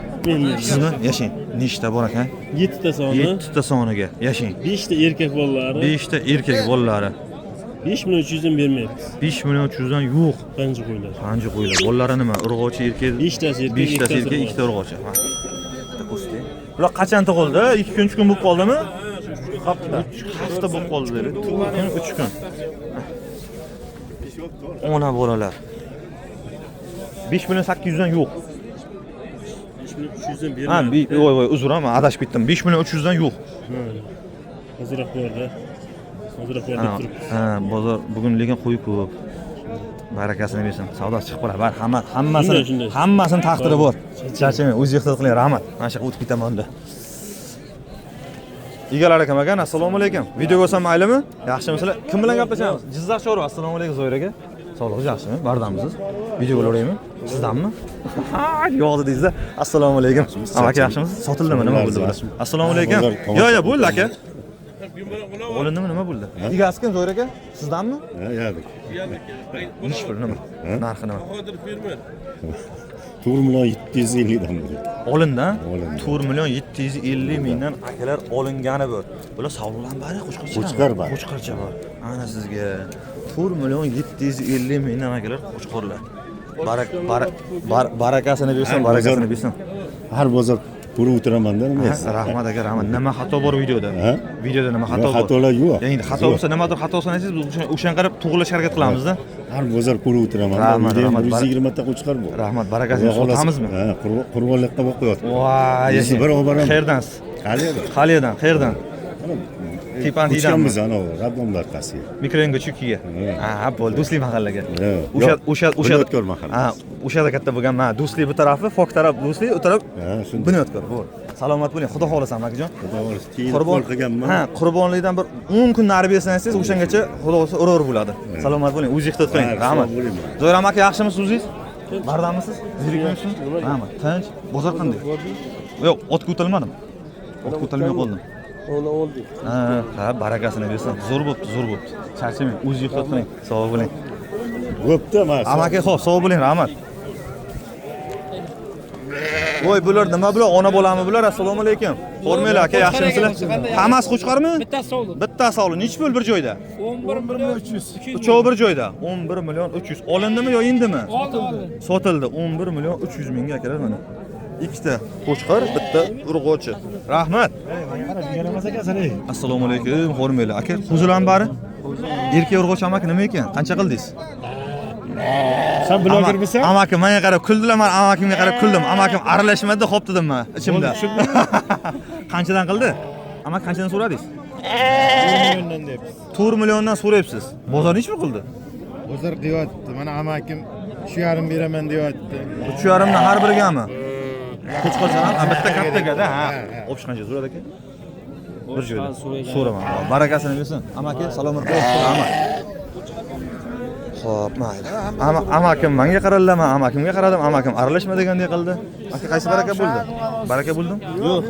Speaker 1: Sizmi? Yashang. Nechta bor ekan?
Speaker 4: 7 ta soni,
Speaker 1: 7 ta soniga. Yashang.
Speaker 4: 5 ta erkak bolalari,
Speaker 1: 5 ta erkak bolalari.
Speaker 4: 5 million 300 dan bermayapmiz.
Speaker 1: 5 million 300 dan yo'q.
Speaker 4: Qancha qo'ylar?
Speaker 1: Qancha qo'ylar? Bolalari nima? Urg'ochi erkak.
Speaker 4: 5 tasi erkak,
Speaker 1: 5 tasi erkak, 2 ta urg'ochi. Ha. Bitta ko'rsating. Bular qachon tug'ildi? 2 kun, 3 kun bo'lib qoldimi? Hafta. 3 hafta bo'lib qoldi dedi. 4 kun, 3 kun. Ona bolalar. 5 million 800 dan yo'q.
Speaker 4: 5 million 300 dan
Speaker 1: Ha,
Speaker 4: bermayapmiz.
Speaker 1: voy voy, uzr, ha, adashib ketdim. 5 million 300 dan yo'q.
Speaker 4: Ozroq borda. Ozroq bor deb turibmiz.
Speaker 1: Ha, bozor bugun lekin qo'y ko'p. Barakasini bersin. Savdosi chiqib qoladi. Bar
Speaker 4: Shunday, shunday.
Speaker 1: hammasini taqdiri bor. Charchamang, o'zingiz ehtiyot qiling, rahmat. Mana shu yerga o'tib ketaman unda. Egalari kim ekan? Assalomu alaykum. Video ko'rsam maylimi? Yaxshimisizlar? Kim bilan gaplashamiz? Jizzax chorva. Assalomu alaykum Zoir aka. Sog'lig'ingiz yaxshimi? Bardamisiz? Video ko'raveraymi? Sizdanmi? Ha, yo'q dedingiz-da. Assalomu alaykum. Aka yaxshimisiz? Sotildimi? Nima bo'ldi bular? Assalomu alaykum. Yo'q, yo'q, bo'ldi aka. Olindimi, nima bo'ldi? Egasi kim Zoir aka? Sizdanmi?
Speaker 8: Ha, yadik.
Speaker 1: Nechi pul nima? Narxi nima?
Speaker 8: 4 million 750 dan bo'ldi.
Speaker 1: Olindi, ha?
Speaker 8: Olindi.
Speaker 1: 4 million 750 mingdan akalar olingani bu. Bular sovliqlar bari qo'chqorcha.
Speaker 8: Qo'chqor bor.
Speaker 1: Qo'chqorcha bor. Ana sizga 4 million 750 mingdan akalar qo'chqorlar. Barak barak barakasini bersin, barakasini bersin.
Speaker 8: Har bozor ko'rib o'tiraman-da nima
Speaker 1: Ha, rahmat aka, rahmat. Nima xato bor videoda?
Speaker 8: Ha?
Speaker 1: Videoda nima xato bor?
Speaker 8: Xatolar yo'q.
Speaker 1: Ya'ni xato bo'lsa nimadir xatosini aytsangiz, biz o'shanga qarab to'g'rilashga harakat qilamizda.
Speaker 8: Har bozor ko'rib o'tiraman.
Speaker 1: Rahmat, rahmat.
Speaker 8: 120 ta qo'chqor bor.
Speaker 1: Rahmat, barakasini sotamizmi?
Speaker 8: Ha, qurbonlikqa boqyapti.
Speaker 1: Voy,
Speaker 8: Bizni bir olib boraman.
Speaker 1: Qayerdansiz?
Speaker 8: Qaliyadan.
Speaker 1: Qaliyadan, qayerdan? Tepan
Speaker 8: Ko'chganmiz anavi Rabbomlar orqasiga.
Speaker 1: Mikrorayonga Chukiga. Ha, bo'ldi, Do'stlik mahallaga.
Speaker 8: Ha.
Speaker 1: O'sha
Speaker 8: Yo'q,
Speaker 1: o'sha o'sha
Speaker 8: Bunyodkor mahallasi.
Speaker 1: Ha, o'sha katta bo'lgan, ha, Do'stlik bu tarafi, Fok taraf Do'stlik, u taraf
Speaker 8: Ha, shunday.
Speaker 1: Bunyodkor. Bo'ldi. Salomat bo'ling, xudo xohlasa amakijon.
Speaker 8: Xudo xohlasa keyin
Speaker 1: Qurbon
Speaker 8: qo'l qilganman.
Speaker 1: Ha, qurbonlikdan bir 10 kun nari bersangiz, o'shangacha xudo xohlasa urur bo'ladi. Salomat bo'ling, o'zingiz ehtiyot qiling.
Speaker 8: Ha,
Speaker 1: Rahmat.
Speaker 8: sog' bo'ling.
Speaker 1: Zoir amaki yaxshimisiz o'zingiz? Bardammisiz? Zerikmayapsizmi? Rahmat. Tinch. Bozor qanday? Yo'q, otga o'tilmadim. Otga o'tilmay qoldim.
Speaker 6: Uni oldik.
Speaker 1: Ha, ha, barakasini bersin. Zo'r bo'pti, zo'r bo'pti. Charchamang, o'zingiz ehtiyot qiling. Sog' bo'ling.
Speaker 8: Bo'pti, mana.
Speaker 1: Amaki, xo'p, sog' bo'ling, rahmat. Voy, bular nima bular? Ona bolami bular? Assalomu alaykum. Ko'rmanglar aka, yaxshimisizlar? Hammasi qo'chqormi?
Speaker 9: Bittasi sovliq.
Speaker 1: Bittasi sovliq. Nechi pul bir joyda?
Speaker 9: 11 million 300.
Speaker 1: Uchovi bir joyda. 11 million 300. Olindimi yo indimi?
Speaker 9: Oldi, oldi.
Speaker 1: Sotildi 11 million 300 mingga akalar mana. Ikkita qo'chqor, bitta urg'ochi. Rahmat. Assalomu alaykum, hormanglar. Aka, qo'zilarning bari? Erkak urg'ochi amaki nima ekan? Qancha qildingiz?
Speaker 3: Sen blogermisan?
Speaker 1: Amakim menga qarab kuldilar, men amakimga qarab kuldim. Amakim aralashmadi, xo'p dedim men ichimda. Qanchadan qildi? Amak qanchadan so'radingiz?
Speaker 3: 4 milliondan deyapsiz.
Speaker 1: 4 milliondan so'rayapsiz. Bozor nechi pul qildi?
Speaker 3: Bozor qilyapti. Mana amakim 3,5 beraman deyapti.
Speaker 1: 3,5 dan har birigami? Qo'chqorchadan bitta kattaga-da, ha. O'pish qancha so'radi aka? Bir joyda. So'raman. Barakasini bersin. Amaki, salomat bo'ling. Rahmat. Xo'p, mayli. Amakim menga qaradilar, men amakimga qaradim. Amakim aralashma degandek qildi. Aka qaysi baraka bo'ldi? Baraka bo'ldimi?
Speaker 6: Yo'q.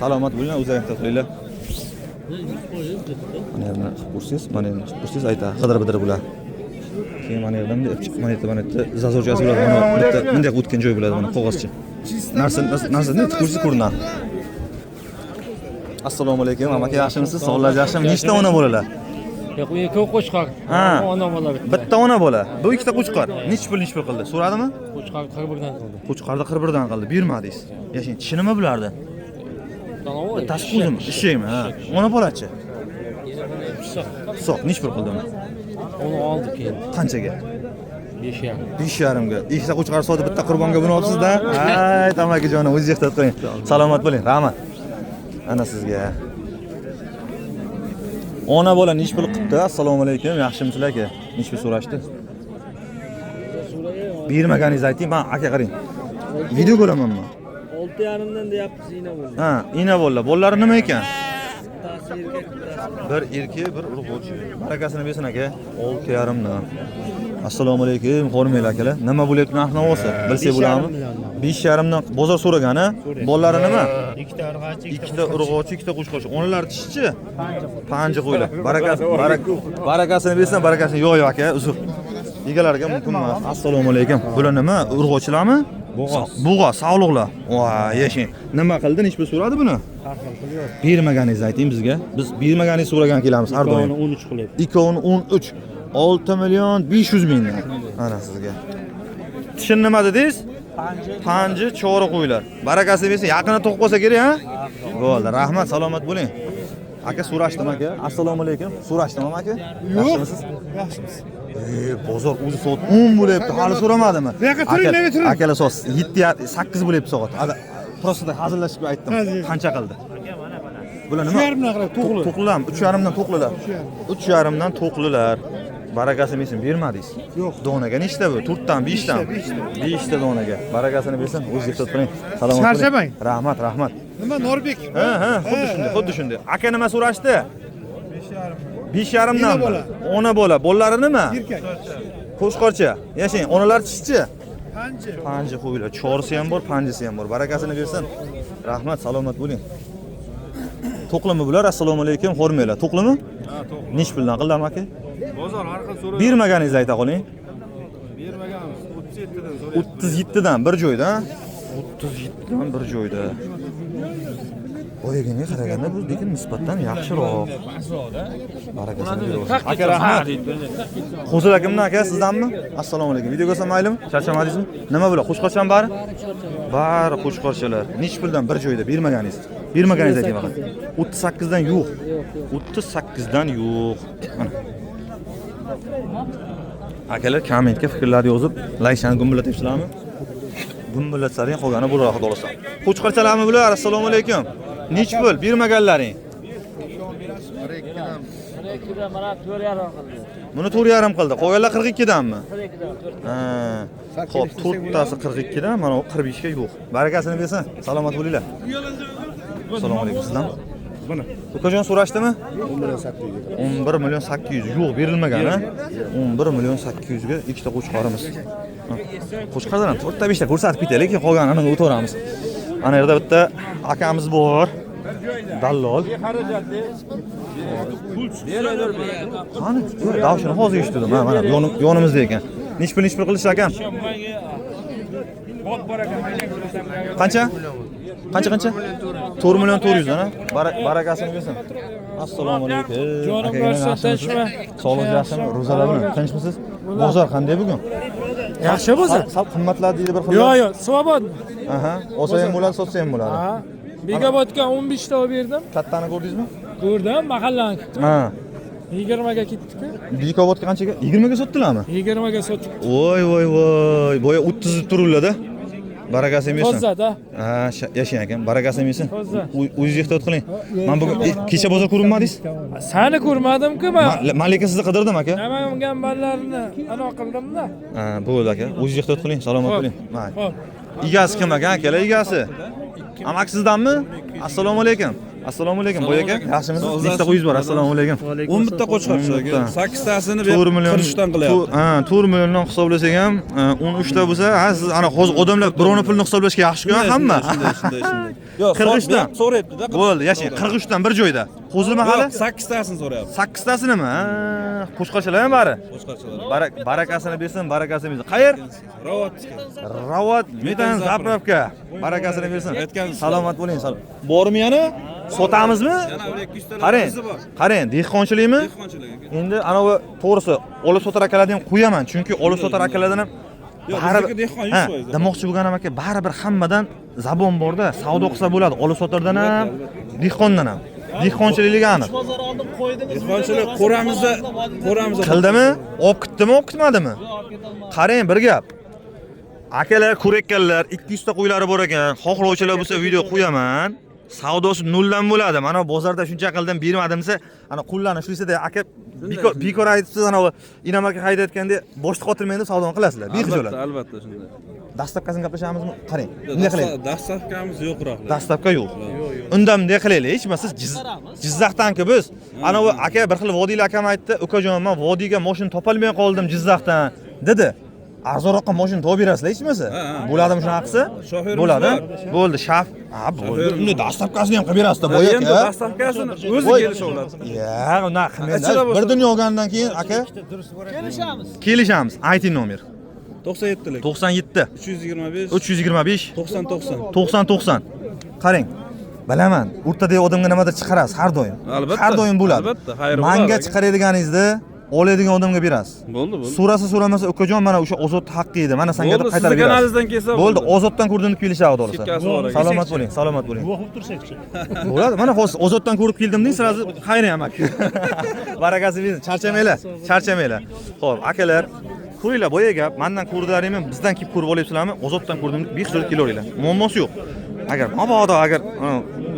Speaker 1: Salomat bo'ling, o'zlaringiz ehtiyot qilinglar. Mana yerni qilib ko'rsangiz, mana yerni qilib ko'rsangiz aytadi, qidir-bidir bular. Keyin mana yerdan bunday chiqib, mana yerda, mana yerda zazorchasi bo'ladi, mana bitta bunday o'tgan joy bo'ladi, mana qog'ozcha. Narsa ne ko'rsangiz ko'rinadi. Assalomu alaykum, amaki yaxshimisiz? Sog'ligingiz yaxshimi? Nechta ona bolalar?
Speaker 9: Yo'q, u ikki qo'chqor.
Speaker 1: Ha.
Speaker 9: Ona bola bitta.
Speaker 1: Bitta ona bola. Bu ikkita qo'chqor. Nechi pul nechi pul qildi? So'radimi?
Speaker 9: Qo'chqor 41 dan qildi.
Speaker 1: Qo'chqorda 41 dan qildi. Bermadingiz. Yashang, tishi nima bulardi? Bittasi qo'zimi? Eshakmi? Ha. Ona bolachi. Hisob nechi pul qildi uni?
Speaker 9: Uni oldik endi.
Speaker 1: Qanchaga?
Speaker 9: 5,5.
Speaker 1: 5,5 ga. Ikkita qo'chqor sotib bitta qurbonga buni olibsiz-da. Ay, tamakijonim, o'zingiz ehtiyot qiling. Salomat bo'ling, rahmat. Ana sizga. Ona bola nechi pul qilibdi? Assalomu alaykum, yaxshimisizlar aka? Nechi pul so'rashdi? Bermaganingizni ayting, men aka qarang. Video ko'raman men.
Speaker 6: 6,5 dan deyapmiz, ina bo'ldi.
Speaker 1: Ha, ina bolalar. Bolalari nima ekan? Bir erkak, bir urg'ochi. Barakasini bersin aka. 6,5 dan. Assalomu alaykum, hormanglar akalar. Nima bo'lyapti narx navosi? Bilsak bo'ladimi? 5,5 dan bozor so'ragan, ha? Bolalari nima?
Speaker 3: Ikkita urg'ochi,
Speaker 1: Ikkita urg'ochi, ikkita qo'chqorchi. Onalar tishichi? Panja qo'ylar. Barakasini bersin, barakasini. Yo'q, yo'q aka, uzr. Egalariga mumkin emas. Assalomu alaykum. Bular nima? Urg'ochilarmi?
Speaker 6: Bo'g'oz.
Speaker 1: Bo'g'oz, sog'liqlar. Voy, yashang. Nima qildi? Nechi pul so'radi buni? Bermaganingizni ayting bizga. Biz bermaganingizni so'ragan kelamiz har doim.
Speaker 4: Ikkovini 13 qilyapti.
Speaker 1: Ikkovini 13. 6 million 500 mingdan. Ana sizga. Tishini nima dedingiz? Panji chori qo'ylar. Barakasini bersin. Yaqinda tug'ib qolsa kerak, ha? Bo'ldi. Rahmat, salomat bo'ling. Aka so'rashdim aka. Assalomu alaykum. So'rashdim aka. Yaxshimisiz?
Speaker 3: Yaxshimiz.
Speaker 1: Bozor o'zi soat 10 bo'lyapti, hali so'ramadimi?
Speaker 3: Bu yoqqa turing, nega turing?
Speaker 1: Akalar soat 7 8 bo'lyapti soat. Prosta hazillashib aytdim. Qancha qildi? Bular nima?
Speaker 3: 3,5 dan qarab to'qli.
Speaker 1: To'qlilarmi? 3,5 dan to'qlilar. 3,5 dan to'qlilar. Barakasini bersin, bermadingiz.
Speaker 3: Yo'q.
Speaker 1: Donaga nechta bu? 4 dan, 5 dan. 5 ta donaga. Barakasini bersin, o'zingiz ehtiyot qiling. Salomat bo'ling.
Speaker 3: Charchamang.
Speaker 1: Rahmat, rahmat.
Speaker 3: Nima Norbek?
Speaker 1: Ha, ha, xuddi shunday, xuddi shunday. Aka nima so'rashdi? 5,5 dan.
Speaker 3: Ona bola.
Speaker 1: Ona bola. Bolalari nima?
Speaker 3: Erkak.
Speaker 1: Qo'chqorcha. Yashang. Onalar chischi?
Speaker 3: Panji.
Speaker 1: Panji qo'ylar. Chorisi ham bor, panjisi ham bor. Barakasini bersin. Rahmat, salomat bo'ling. To'qlimi bular? Assalomu alaykum, hormanglar. To'qlimi?
Speaker 3: Ha, to'q.
Speaker 1: Nech puldan qildi aka?
Speaker 3: Bozor har xil so'raydi.
Speaker 1: Bermaganingizni ayta qoling.
Speaker 3: Bermaganimiz 37 dan so'rayapti.
Speaker 1: 37 dan bir joyda. 37 dan bir joyda. Boyaganga qaraganda bu lekin nisbatan yaxshiroq. Barakasini beraversin. Aka rahmat. Qo'zilar kimdan aka, sizdanmi? Assalomu alaykum. Video ko'rsam maylimi? Charchamadingizmi? Nima bular? Qo'chqorchami bari? Bari qo'chqorchalar. Nech puldan bir joyda bermaganingiz? Bermaganingiz ayting faqat. 38 dan yo'q. 38 dan yo'q. Mana. Akalar kommentga fikrlar yozib, layklarni gumburlatyapsizlarmi? Gumburlatsaring qolgani bo'ladi, xudo xolasa. Qo'chqorchalarmi bular? Assalomu alaykum. Nech pul bermaganlaring? Buni 4,5 qildi. Qolganlar 42 danmi? Ha. Xo'p, to'rttasi 42 dan, mana u 45 ga yo'q. Barakasini bersin. Salomat bo'linglar. Assalomu alaykum sizdan.
Speaker 8: Mana.
Speaker 1: Ukajon so'rashdimi?
Speaker 8: 11 million 800.
Speaker 1: 11 million 800 yo'q berilmagan ha. 11 million 800 ga ikkita qo'chqorimiz. Qo'chqordan ham 4 ta 5 ta ko'rsatib ketaylik, keyin qolganini o'taveramiz. Ana yerda bitta akamiz bor. Dallol. Qani, davushini hozir eshitdim. Ha, mana yonimizda ekan. Nech pul qilish akam? Qancha? Qancha? 4 million 400 dan, ha? Barakasini bersin. Assalomu alaykum.
Speaker 9: Jonim bo'lsin, tinchmi?
Speaker 1: Sog'lik yaxshimi? Ro'zalar bilan tinchmisiz? Bozor qanday bugun?
Speaker 9: Yaxshi bozor.
Speaker 1: Sal qimmatladi deydi bir xil.
Speaker 9: Yo'q, yo'q, svobod.
Speaker 1: Aha, olsa ham bo'ladi, sotsa ham bo'ladi.
Speaker 9: Ha. Bekobodga 15 ta olib berdim.
Speaker 1: Kattani ko'rdingizmi?
Speaker 9: Ko'rdim, mahallani.
Speaker 1: Ha.
Speaker 9: 20 ga ketdi-ku.
Speaker 1: Bekobodga qanchaga? 20 ga sotdilarmi?
Speaker 9: 20 ga sotdik.
Speaker 1: Voy voy voy, boya 30 deb turuvlar-da. Barakasini bersin.
Speaker 9: Toza-da.
Speaker 1: Ha, yashang akam, barakasini bersin.
Speaker 9: Toza.
Speaker 1: O'zingiz ehtiyot qiling. Men bugun kecha bozor ko'rinmadingiz?
Speaker 9: Sani ko'rmadim-ku men.
Speaker 1: Men lekin sizni qidirdim aka.
Speaker 9: Namangan bolalarini ano qildim-da.
Speaker 1: Ha, bo'ldi aka. O'zingiz ehtiyot qiling, salomat bo'ling. Mayli.
Speaker 9: Xo'p.
Speaker 1: Egasi kim ekan akalar, egasi? Amak sizdanmi? Assalomu alaykum. Assalomu alaykum boy aka. Yaxshimisiz? Nechta qo'yingiz bor? Assalomu alaykum.
Speaker 5: 11 ta qo'chqor aka. 8 tasini
Speaker 1: 4 million
Speaker 5: 43 dan qilyapti.
Speaker 1: Ha, 4 milliondan hisoblasak ham 13 ta bo'lsa, ha, siz ana hozir odamlar birovni pulini hisoblashga yaxshi-ku hamma.
Speaker 5: Shunday. Yo'q,
Speaker 1: 43 dan
Speaker 5: so'rayapti-da.
Speaker 1: Bo'ldi, yashang. 43 dan bir joyda. Qo'zilma hali?
Speaker 5: 8 tasini so'rayapti.
Speaker 1: 8 tasinimi? Ha, qo'chqorchalar ham bari.
Speaker 5: Qo'chqorchalar.
Speaker 1: Barakasini bersin, barakasini bersin. Qayer?
Speaker 5: Ravat.
Speaker 1: Ravat metan zapravka. Barakasini bersin. Salomat bo'ling. Bormi yana? Sotamizmi? Qarang, qarang, dehqonchilikmi?
Speaker 5: Dehqonchilik aka.
Speaker 1: Endi anavi to'g'risi olib sotar akalarni ham qo'yaman, chunki olib sotar akalardan ham
Speaker 5: baribir dehqon 100%.
Speaker 1: Demoqchi bo'lganim aka, baribir hammadan zabon borda, savdo qilsa bo'ladi, olib sotardan ham, dehqondan ham. Dehqonchilikligi aniq.
Speaker 5: Dehqonchilik qo'ramizda.
Speaker 1: Qildimi? Olib ketdimi, olib ketmadimi? Qarang, bir gap. Akalar, ko'rayotganlar 200 ta qo'ylari bor ekan. Xohlovchilar bo'lsa video qo'yaman. Savdosi noldan bo'ladi. Mana bozorda shuncha qildim, bermadim desa, ana qo'llarni ushlaysiz-da, aka bekor aytibsiz, ana Inom aka haydayotganda boshni qotirmang deb savdoni qilasizlar. Behijolat.
Speaker 5: Albatta shunday.
Speaker 1: Dastavkasini gaplashamizmi? Qarang, bunday qilaylik.
Speaker 5: Dastavkamiz yo'qroq.
Speaker 1: Dastavka yo'q. Unda bunday qilaylik, hech bo'lmasa Jizzaxdan-ku biz. Ana u aka bir xil vodiyli akam aytdi, ukajon, men vodiyga mashina topolmay qoldim Jizzaxdan dedi. Arzonroqqa mashina topib berasizlar hech bo'lmasa. Bo'ladimi shunaqa qilsa? Bo'ladi. Bo'ldi, shaf. Ha, bo'ldi. Unda dastavkasini ham qilib berasizda, boy aka.
Speaker 5: Endi dastavkasini o'zi kelisha oladi.
Speaker 1: Yo'q, unaqa qilmaydi. Bir dunyo olgandan keyin aka kelishamiz. Kelishamiz. Ayting nomer.
Speaker 5: 97lik.
Speaker 1: 97
Speaker 5: 325
Speaker 1: 325
Speaker 5: 90 90
Speaker 1: 90 90. Qarang. Bilaman, o'rtadagi odamga nimadir chiqarasiz har doim.
Speaker 5: Albatta.
Speaker 1: Har doim bo'ladi.
Speaker 5: Albatta, xayr bo'ladi.
Speaker 1: Manga chiqaradiganingizni oladigan odamga berasiz.
Speaker 5: Bo'ldi, bo'ldi.
Speaker 1: So'rasa so'ramasa ukajon mana o'sha Ozod haqqi edi. Mana senga deb qaytarib berasiz.
Speaker 5: Kanalingizdan kelsa
Speaker 1: bo'ldi. Ozoddan ko'rdim deb kelishadi xudo xolasa. Salomat bo'ling, salomat bo'ling.
Speaker 4: Guvoh bo'lib tursakchi.
Speaker 1: Bo'ladi. Mana hozir Ozoddan ko'rib keldim deng, sразу xayr ham aka. Barakasi bersin. Charchamanglar, charchamanglar. Xo'p, akalar, ko'ringlar, boya gap, mendan ko'rdilaringmi, bizdan kelib ko'rib olyapsizlarmi? Ozoddan ko'rdim deb behijolat kelaveringlar. Muammosi yo'q. Agar mabodo agar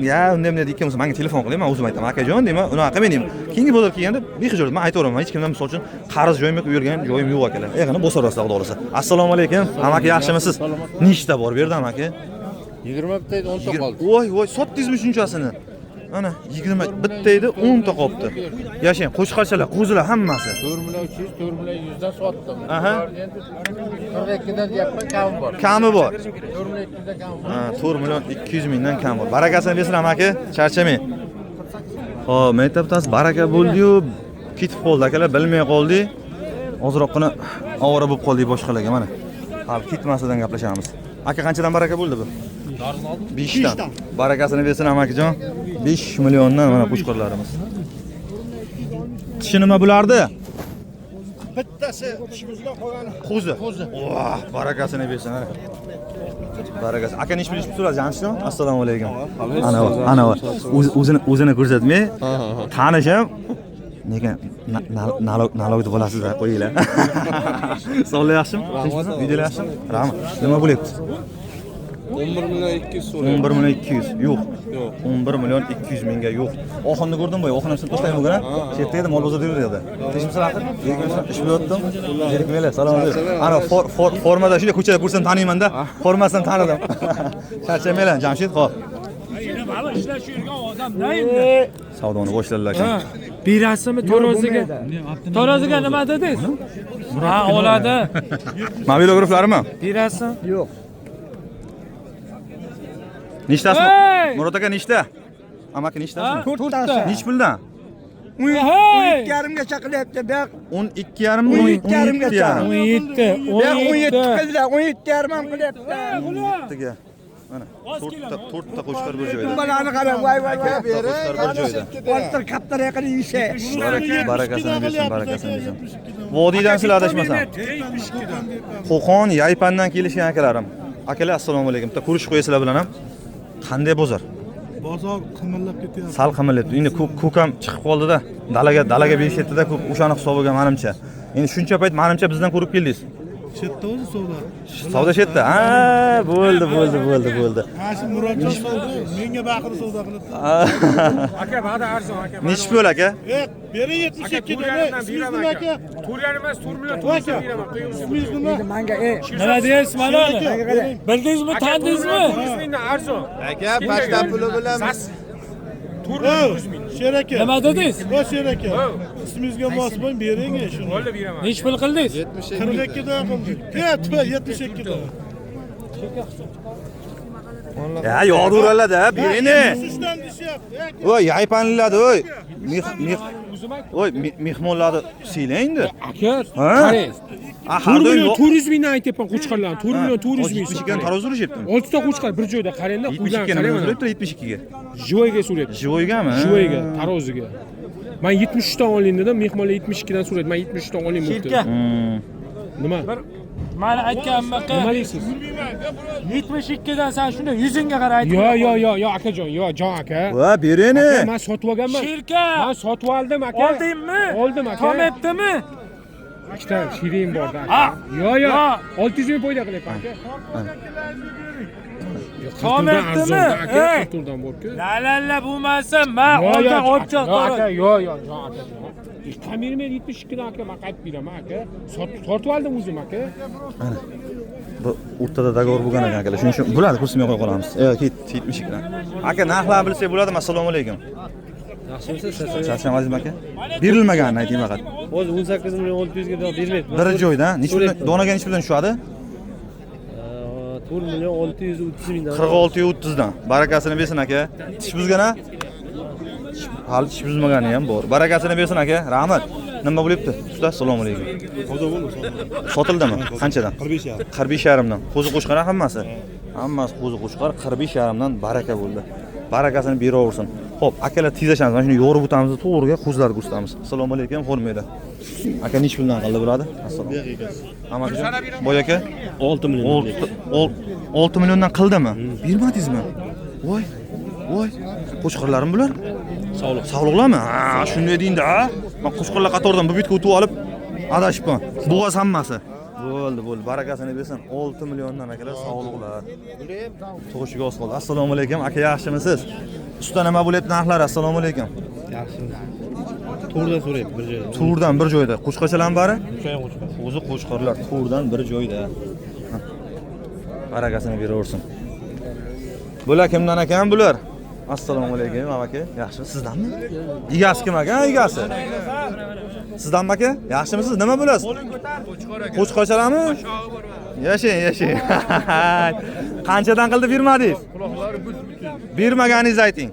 Speaker 1: ya unday bunday deyotgan bo'lsa, menga telefon qiling, men o'zim aytaman, akajon deyman, unaqa qilmang deyman. Keyingi bozor kelganda behijolat men aytaveraman, hech kimdan misol uchun qarz joyim yo'q, u yerga joyim yo'q akalar. Eg'ini bosaverasizlar xudo xolasa. Assalomu alaykum. Amaki yaxshimisiz? Nechta bor bu yerda amaki?
Speaker 3: 20 bitta edi, 10 ta qoldi.
Speaker 1: Voy, voy, sotdingizmi shunchasini? Mana 20 bitta edi, 10 ta qolibdi. Yashang, qo'chqorchalar, qo'zilar hammasi.
Speaker 3: 4 million 300, 4 million 100 dan sotdim.
Speaker 1: Aha.
Speaker 3: 42 dan deyapman, kami bor.
Speaker 1: Kami bor.
Speaker 3: 4 million 200 dan kami bor.
Speaker 1: Ha, 4 million 200 mingdan kam bor. Barakasini bersin amaki, charchamang. Xo'p, maktabdasi baraka bo'ldi-yu, ketib qoldi akalar, bilmay qoldik. Ozroqgina ovora bo'lib qoldik boshqalarga mana. Hali ketmasidan gaplashamiz. Aka qanchadan baraka bo'ldi bu? 5 dan. Barakasini bersin amakijon. 5 milliondan mana qo'chqorlarimiz. Tishi nima bulardi?
Speaker 8: Bittasi tishimizga qolgani.
Speaker 1: Qo'zi. Voh, barakasini bersin ana. Barakasi. Aka necha pul so'radi Jamshidjon? Assalomu alaykum. Ana, ana. O'zini ko'rsatmay. Tanishim. Nega nalog deb olasizlar, qo'yinglar. Sog'lik yaxshimi? Videolar yaxshimi? Rahmat. Nima bo'lyapti?
Speaker 5: 11 million 200 so'rayapti.
Speaker 1: 11 million 200. Yo'q. 11 million 200 mingga yo'q. Oxunni ko'rdim boya, oxun ham sinib tashlayman bugun. Chetda edi, mol bozorda yurdi. Tinchmisizlar axir? Zerikmaysan, ish bo'lyaptim. Zerikmanglar, salom alaykum. Ana formada shunday ko'chada ko'rsam taniyman-da. Formasidan tanidim. Charchamanglar, Jamshid, xo'p.
Speaker 9: Mana ishlashib yurgan odam-da endi.
Speaker 1: Savdoni boshladilar ekan.
Speaker 9: Berasizmi taroziga? Taroziga nima dedingiz? Ha, oladi.
Speaker 1: Mobilograflarmi?
Speaker 9: Berasizmi?
Speaker 8: Yo'q.
Speaker 1: Nechtasi? Murod aka nechta? Amaki nechtasi?
Speaker 9: 4ta.
Speaker 1: Nech puldan?
Speaker 8: 12,5 gacha qilyapti. Bu yoq
Speaker 1: 12,5 mi?
Speaker 8: 12,5 gacha.
Speaker 9: 17.
Speaker 8: 17 qildi, 17,5 ham qilyapti.
Speaker 1: 17ga. Mana 4 ta qo'chqor bir joyda.
Speaker 8: Bolani qarang, voy voy voy.
Speaker 1: Qo'chqor bir joyda.
Speaker 8: Oltir kaptarga qilib yeyisha.
Speaker 1: Barakasini bersin, barakasini bersin. Vodiydan sizlar adashmasam. Qo'qon, Yaypandan kelishgan akalarim. Akalar, assalomu alaykum. Bitta ko'rishib qo'yasizlar bilan ham. Qanday bozor?
Speaker 2: Bozor qimillab ketyapti.
Speaker 1: Sal qimillabdi. Endi ko'k ham chiqib qoldi-da. Dalaga berishyapti-da, ko'k o'shani hisobiga menimcha. Endi shuncha payt menimcha bizdan ko'rib keldingiz.
Speaker 2: Chetda o'zi savdo.
Speaker 1: Savdo chetda. Ha, bo'ldi, bo'ldi, bo'ldi, bo'ldi.
Speaker 2: Mana shu Murodjon savdo, menga baqirib savdo qiladi.
Speaker 9: Aka, va'da arzon aka.
Speaker 1: Nechi pul aka?
Speaker 2: Bering 72 dona. Ismingiz nima aka?
Speaker 9: 4,5 emas, 4 million 400 beraman.
Speaker 2: Ismingiz nima?
Speaker 8: Menga
Speaker 9: Nima deysiz mana? Bildingizmi, tanidingizmi?
Speaker 3: Arzon.
Speaker 2: Aka, pashta puli bilan 400 ming. Sher aka.
Speaker 9: Nima dedingiz?
Speaker 2: Voy Sher aka. Ismingizga mos bo'ling, bering shuni.
Speaker 9: Bo'ldi, beraman. Nechi pul qildingiz?
Speaker 2: 42 dan qildik. 72 dan.
Speaker 1: Ya, yo'qduralada, beringni.
Speaker 2: 3dan dishyapti.
Speaker 1: Voy, yaypanladi, voy. Voy, mehmonlarni siylang endi.
Speaker 9: Aka, qarang.
Speaker 1: Har doim
Speaker 9: 400 mingdan aytyapman qo'chqorlarni. 4 million 400 ming.
Speaker 1: 72 dan taroz urishyaptimi?
Speaker 9: 6 ta qo'chqor bir joyda qarangda, qo'ygan
Speaker 1: qarang. 72 ga.
Speaker 9: Jivoyga so'rayapti.
Speaker 1: Jivoygami?
Speaker 9: Jivoyga, taroziga. Men 73 dan oling dedim, mehmonlar 72 dan so'raydi. Men 73 dan oling debdi. Nima? Bir mana aytganimni qil. Nima deysiz? 72 dan sen shunda yuzingga qara aytib. Yo, yo, yo, yo akajon, yo jon aka.
Speaker 1: Va, beringni.
Speaker 9: Men sotib olganman. Shirka. Men sotib oldim aka. Oldingmi? Oldim aka. Tomibdimi? Ikkita shirin borda aka. Yo, yo, 600 ming foyda qilyapman aka. Tomibdimi? Ey, borku. La la la bo'lmasa, men olgan olib chiq. Aka, yo, yo, jon aka. Kamermen 72 dan aka, men qaytib beraman aka. Sotib oldim o'zim aka.
Speaker 1: Mana. Bu o'rtada dagor bo'lgan ekan akalar. Shuning uchun bo'ladi, ko'rsatmay qo'ya qolamiz. Ket 72 dan. Aka, narxlarni bilsak bo'ladimi? Assalomu alaykum.
Speaker 6: Yaxshimisiz?
Speaker 1: Charchamadingizmi aka? Berilmaganini ayting faqat.
Speaker 6: Hozir 18 million 600 ga bermayapman.
Speaker 1: Bir joyda, necha puldan, donaga necha puldan tushadi?
Speaker 6: 4 million 630 mingdan.
Speaker 1: 46 dan. Barakasini bersin aka. Tish buzgan ha? Hali tish buzmagani ham bor. Barakasini bersin aka. Rahmat. Nima bo'lyapti? Usta, assalomu alaykum. Sotildimi? Qanchadan?
Speaker 2: 45,5.
Speaker 1: 45,5 dan. Qo'zi qo'chqor hammasi. Hammasi qo'zi qo'chqor 45,5 dan baraka bo'ldi. Barakasini beraversin. Xo'p, akalar tezlashamiz. Mana shuni yorib o'tamiz, to'g'riga qo'zilarni ko'rsatamiz. Assalomu alaykum, xurmaydi. Aka necha puldan qildi bo'ladi? Assalomu alaykum. Amakijon, boy aka
Speaker 6: 6 million.
Speaker 1: 6 milliondan qildimi? Bermadingizmi? Voy. Voy. Qo'chqorlarim bular?
Speaker 6: Sog'liq.
Speaker 1: Sog'liqlarmi? Ha, shunday deydi-da. Men qo'chqorlar qatoridan bu betga o'tib olib adashibman. Bo'g'oz hammasi. Bo'ldi, bo'ldi. Barakasini bersin. 6 milliondan akalar sog'liqlar. Tug'ishiga oz qoldi. Assalomu alaykum, aka, yaxshimisiz? Usta nima bo'lyapti narxlar? Assalomu alaykum.
Speaker 6: Yaxshimiz. To'rdan so'rayapti bir joyda.
Speaker 1: To'rdan bir joyda. Qo'chqorchalarning bari?
Speaker 6: Uch qo'chqor.
Speaker 1: O'zi qo'chqorlar to'rdan bir joyda. Barakasini beraversin. Bular kimdan ekan bular? Assalomu alaykum aka. Yaxshimi? Sizdanmi? Egasi kim aka? Egasi. Sizdanmi aka? Yaxshimisiz? Nima bo'lasiz? Qo'chqorchalarmi? Yashang, yashang. Qanchadan qildi bermadingiz?
Speaker 5: Quloqlari bus-butun.
Speaker 1: Bermaganingizni ayting.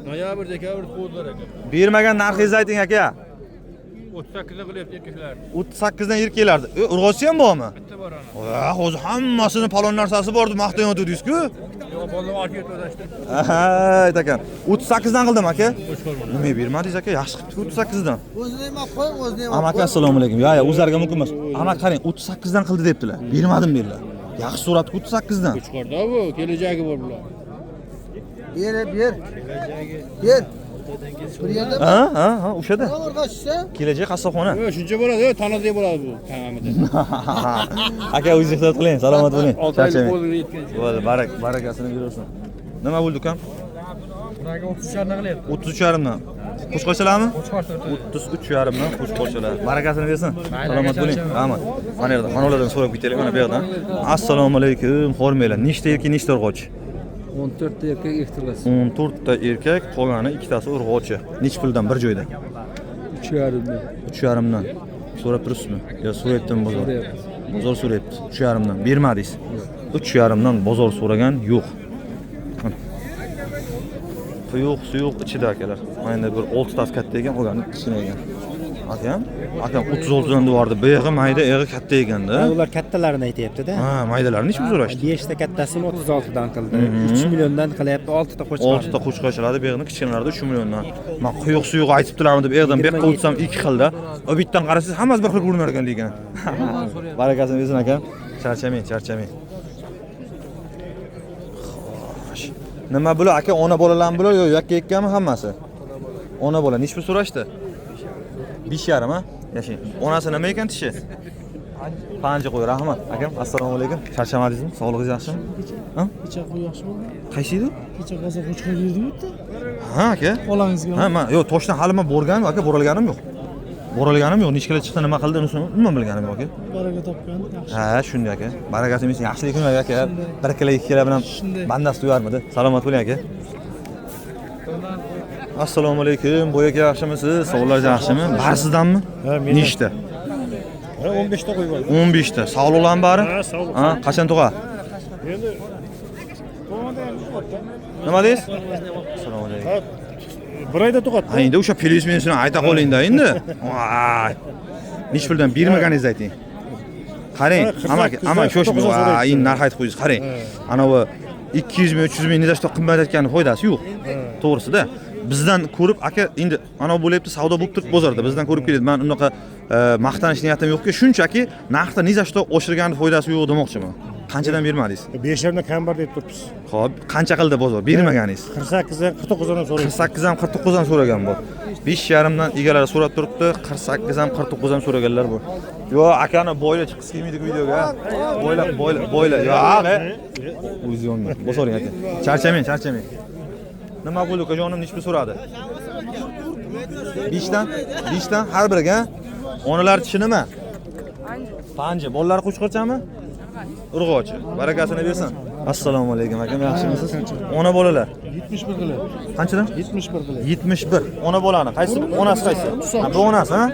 Speaker 5: Noyabr, dekabr qo'ydilar aka.
Speaker 1: Bermagan narxingizni ayting aka.
Speaker 5: 38 dan qilyapti erkaklar.
Speaker 1: 38 dan erkaklardi. Urg'ochisi ham bormi?
Speaker 5: Bitta bor ana.
Speaker 1: Hozir hammasini palon narsasi bor deb maqtayotgandingiz-ku.
Speaker 5: Yo'q, bolalar ortga o'tashdi.
Speaker 1: Ayt aka. 38 dan qildim aka. Nima bermadingiz aka? Yaxshi qilibdi-ku 38 dan.
Speaker 8: O'zini ham qo'ying, o'zini ham.
Speaker 1: Amaki assalomu alaykum. Ya, ya, o'zlariga mumkin emas. Amaki qarang, 38 dan qildi debdilar. Bermadim dedilar. Yaxshi so'rabdi 38 dan.
Speaker 5: Qo'chqorda bu, kelajagi bor bular.
Speaker 8: Ber, ber. Ber. Bir yerda.
Speaker 1: Ha, ha, ha, o'shada. Kelajak qassobxona.
Speaker 5: Yo'q, shuncha bo'ladi, tanadek bo'ladi bu ta'mida.
Speaker 1: Aka, o'zingiz ehtiyot qiling, salomat bo'ling. Charchamang. Bo'ldi, barakasini bersin. Nima bo'ldi ukam?
Speaker 9: Bularga 33 qilyapti.
Speaker 1: 33,5 dan. Qo'chqorchalarmi? 33,5 dan qo'chqorchalar. Barakasini bersin. Salomat bo'ling. Rahmat. Mana yerda xonalardan so'rab ketaylik, mana bu yerdan. Assalomu alaykum, hormanglar. Nechta erkak, nechta urg'ochi?
Speaker 6: 14 ta erkak, ikkita urg'ochi.
Speaker 1: 14 ta erkak, qolgani ikkitasi urg'ochi. Nech puldan bir joyda?
Speaker 6: 3,5 dan.
Speaker 1: 3,5 dan. So'rab turibsizmi? Yo, so'rayaptimi bozor? Bozor so'rayapti. 3,5 dan bermadingiz. 3,5 dan bozor so'ragan yo'q. Quyuq, suyuq ichida akalar. Mana endi bir 6 tasi katta ekan, qolgani kichkina ekan. Akam, akam 36 dan devordi. Buyog'i mayda, uyog'i katta ekanda.
Speaker 10: Ular kattalarini aytayapti-da.
Speaker 1: Ha, maydalarini necha so'rashdi?
Speaker 10: 5 ta kattasini 36 dan qildi. 3 milliondan qilyapti, 6 ta qo'chqor.
Speaker 1: 6 ta qo'chqorchalarni buyog'ini kichkinalarida 3 milliondan. Men quyuq suyuq aytibdilarmi deb uyog'dan bu yoqqa o'tsam 2 xilda. O bitdan qarasangiz hammasi bir xil ko'rinar ekan lekin. Barakasini bersin akam. Charchamang, charchamang. Xo'sh. Nima bular aka, ona bolalarmi bular yo yakka yakkami hammasi? Ona bola. Necha pul so'rashdi? 5,5 ha? Yashang. Onasi nima ekan tishi? Panja qo'y, rahmat. Akam, assalomu alaykum. Charchamadingizmi? Sog'lig'ingiz yaxshimi? Ha?
Speaker 11: Kecha qo'y yaxshi bo'ldi.
Speaker 1: Qaysi edi?
Speaker 11: Kecha qo'za qo'chqor yurdi bitta.
Speaker 1: Ha, aka.
Speaker 11: Bolangizga.
Speaker 1: Ha, men yo'q, toshdan hali men borganim, aka, boralganim yo'q. Boralganim yo'q. Necha kilo chiqdi, nima qildi, unisini umuman bilganim yo'q, aka.
Speaker 11: Baraka topgan, yaxshi.
Speaker 1: Ha, shunday aka. Barakasi bersin, yaxshilik kunlar aka. 1 kilo, 2 kilo bilan bandasi to'yarmidi? Salomat bo'ling aka. Assalomu alaykum. Boy aka, yaxshimisiz? Sog'liqlar yaxshimi? Bari sizdanmi? Nechta?
Speaker 3: 15 ta qo'y bor.
Speaker 1: 15 ta. Sog'liqlarmi bari?
Speaker 4: Ha, sog'liq.
Speaker 1: Ha, qachon tug'a?
Speaker 3: Endi
Speaker 1: Nima deysiz? Assalomu alaykum.
Speaker 3: Bir oyda tug'adi.
Speaker 1: Ha, endi o'sha plyus minusini ayta qolingda endi. Voy. Necha puldan bermaganingizni ayting. Qarang, amaki, amaki shoshmang. Voy, endi narx aytib qo'yingiz. Qarang. Ana bu 200 ming, 300 ming nechta qimmat aytgani foydasi yo'q. To'g'risida. Bizdan ko'rib aka endi ana bo'lyapti, savdo bo'lib turib bozorda bizdan ko'rib keladi. Men unaqa maqtanish niyatim yo'qki, shunchaki narxni nechta oshirgani foydasi yo'q demoqchiman. Qanchadan bermadingiz?
Speaker 3: 5 dan kam bor deb turibmiz.
Speaker 1: Xo'p, qancha qildi bozor? Bermaganingiz?
Speaker 3: 48 dan 49 dan so'rayapti.
Speaker 1: 48 dan 49 dan so'ragan bor. 5,5 dan egalari so'rab turibdi, 48 dan 49 dan so'raganlar bor. Yo'q, akani boyla chiqqisi kelmaydi videoga. Boyla, boyla, boyla. Yo'q, o'zi yonma. Bosoring aka. Charchamang, charchamang. Nima bo'ldi ukajonim, necha pul so'radi? 5 dan, 5 dan har biriga. Onalar tishi nima? Panja. Bolalar qo'chqorchami? Urg'ochi. Barakasini bersin. Assalomu alaykum akam, yaxshimisiz? Ona bolalar
Speaker 2: 71 qilyapti.
Speaker 1: Qanchadan?
Speaker 2: 71 qilyapti.
Speaker 1: 71. Ona bolani qaysi? Onasi qaysi? Ha, bu onasi, ha?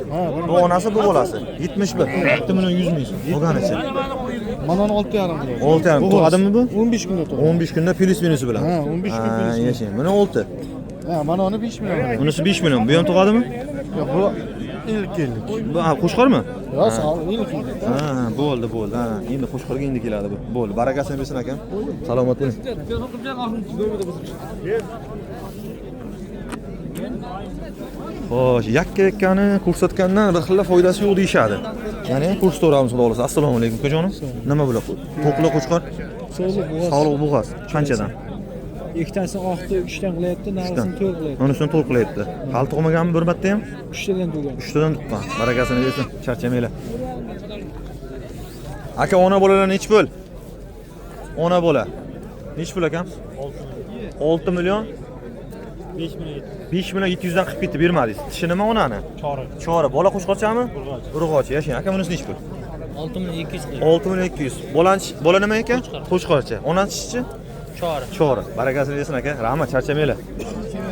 Speaker 1: Bu onasi, bu bolasi. 71. 1 million 100 ming so'm. Olganicha.
Speaker 2: Mana uni 6,5 qilyapti.
Speaker 1: 6,5. Tug'adimi bu?
Speaker 2: 15 kunda tug'adi.
Speaker 1: 15 kunda plyus minusi bilan.
Speaker 2: Ha, 15 kun plyus.
Speaker 1: Yashang. Buni 6.
Speaker 2: Ha, mana uni 5 million.
Speaker 1: Bunisi 5 million. Bu ham tug'adimi?
Speaker 2: Yo'q, bu ilk yillik.
Speaker 1: Bu qo'chqormi?
Speaker 2: Yo'q, ilk yillik.
Speaker 1: Ha, bo'ldi, bo'ldi. Ha, endi qo'chqorga endi keladi bu. Bo'ldi. Barakasini bersin akam. Salomat bo'ling. Xo'sh, yakka-yakkani ko'rsatgandan bir xil foydasi yo'q deyishadi. Ya'ni ko'rsataveramiz xudo xolasa. Assalomu alaykum ukajonim. Nima bular? To'qli qo'chqor? Sog'liq bo'g'az. Qanchadan?
Speaker 11: Ikkitasini 6, 3 dan qilyapti, narisini 4 qilyapti.
Speaker 1: Unisini 4 qilyapti. Hali tug'maganmi bir marta ham?
Speaker 11: 3 tadan tug'gan.
Speaker 1: 3 tadan tuqqan. Barakasini bersin, charchamanglar. Aka, ona bolalar nechi pul? Ona bola. Nechi pul akam? 6 million
Speaker 4: 5 million
Speaker 1: 5 million 700 dan qilib ketdi, bermadingiz. Tishi nima onani?
Speaker 4: Chori.
Speaker 1: Chori. Bola qo'chqorchami? Urg'ochi. Yashang. Aka, bunisi nechi pul?
Speaker 4: 6 million 200 qilyapti.
Speaker 1: 6 million 200. Bola nima ekan? Qo'chqorcha. Onasi tishichi?
Speaker 11: Chori.
Speaker 1: Chori. Barakasini bersin aka. Rahmat, charchamanglar.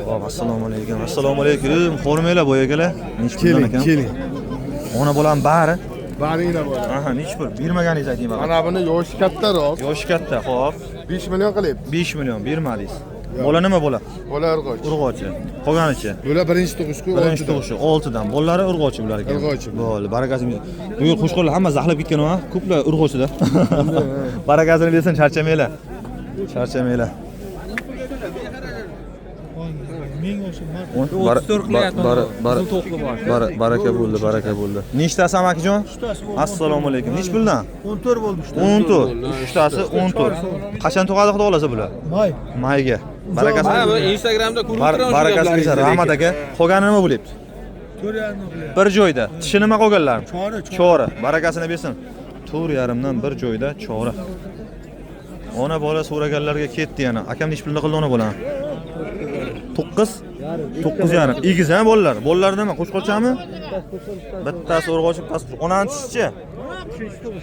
Speaker 1: Xo'p, assalomu alaykum. Assalomu alaykum. Ko'rmanglar boy akalar. Nechi puldan ekan?
Speaker 3: Keling.
Speaker 1: Ona bolam bari.
Speaker 3: Baringlar bola.
Speaker 1: Aha, nechi pul? Bermaganingiz ayting mana.
Speaker 3: Mana buni yoshi kattaroq.
Speaker 1: Yoshi katta, xo'p.
Speaker 3: 5 million qilyapti.
Speaker 1: 5 million bermadingiz. Bola nima bola?
Speaker 3: Bola urg'ochi.
Speaker 1: Urg'ochi. Qolganichi?
Speaker 3: Bular birinchi tug'ishku 6.
Speaker 1: Birinchi tug'ishi 6 dan. Bolalari urg'ochi bular ekan.
Speaker 3: Urg'ochi.
Speaker 1: Bo'ldi, barakasini bersin. Bu yer qo'shqorlar hamma zaxlab ketgan, ha? Ko'plar urg'ochida. Barakasini bersin, charchamanglar. Charchamanglar. Baraka bo'ldi, baraka bo'ldi. Nechtasi amakijon? Assalomu alaykum. Nech puldan?
Speaker 8: 14 bo'ldi.
Speaker 1: 14. Uchtasi 14. Qachon tug'adi xudo xolasa bular?
Speaker 8: May.
Speaker 1: Mayga. Barakasini.
Speaker 6: Ha, Instagramda ko'rib turaman.
Speaker 1: Barakasini bersin, rahmat aka. Qolgani nima bo'lyapti?
Speaker 8: 4,5 qilyapti.
Speaker 1: Bir joyda. Tishi nima qolganlar? Chori. Chori. Barakasini bersin. 4,5 dan bir joyda chori. Ona bola so'raganlarga ketdi yana. Akam nech pulda qildi ona bolani? 9 9,5. Egiz ha bolalar. Bolalar nima? Qo'chqorchami? Bittasi urg'ochi, bittasi onani tishichi.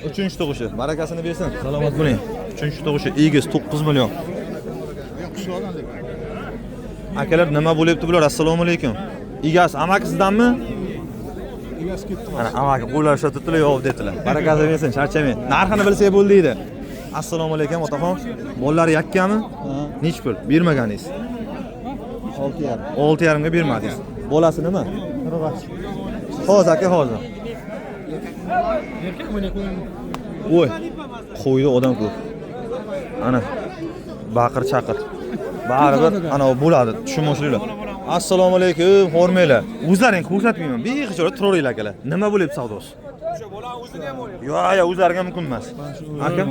Speaker 1: 3-chi tug'ishi. Barakasini bersin. Salomat bo'ling. 3-chi tug'ishi egiz 9 million. Akalar nima bo'lyapti bular? Assalomu alaykum. Egasi amaki sizdanmi?
Speaker 3: Egasi ketdi.
Speaker 1: Ana amaki qo'llar ishlatibdilar, yo'q dedilar. Barakasini bersin, charchamang. Narxini bilsak bo'ldi deydi. Assalomu alaykum otaxon. Bolalar yakkami? Nech pul? Bermaganingiz.
Speaker 11: 6,5.
Speaker 1: 6,5 ga bermadingiz. Bolasi nima?
Speaker 11: Urg'ochi.
Speaker 1: Hozir aka, hozir. Voy, qo'yda odam ko'p. Ana baqir chaqir. Baribir ana bo'ladi, tushunmovchiliklar. Assalomu alaykum, hormanglar. O'zlaring ko'rsatmayman. Bexijolat turaveringlar akalar. Nima bo'lyapti savdosi?
Speaker 9: O'sha bolani o'zini ham oling.
Speaker 1: Yo'q, yo'q, o'zlariga mumkin emas. Aka?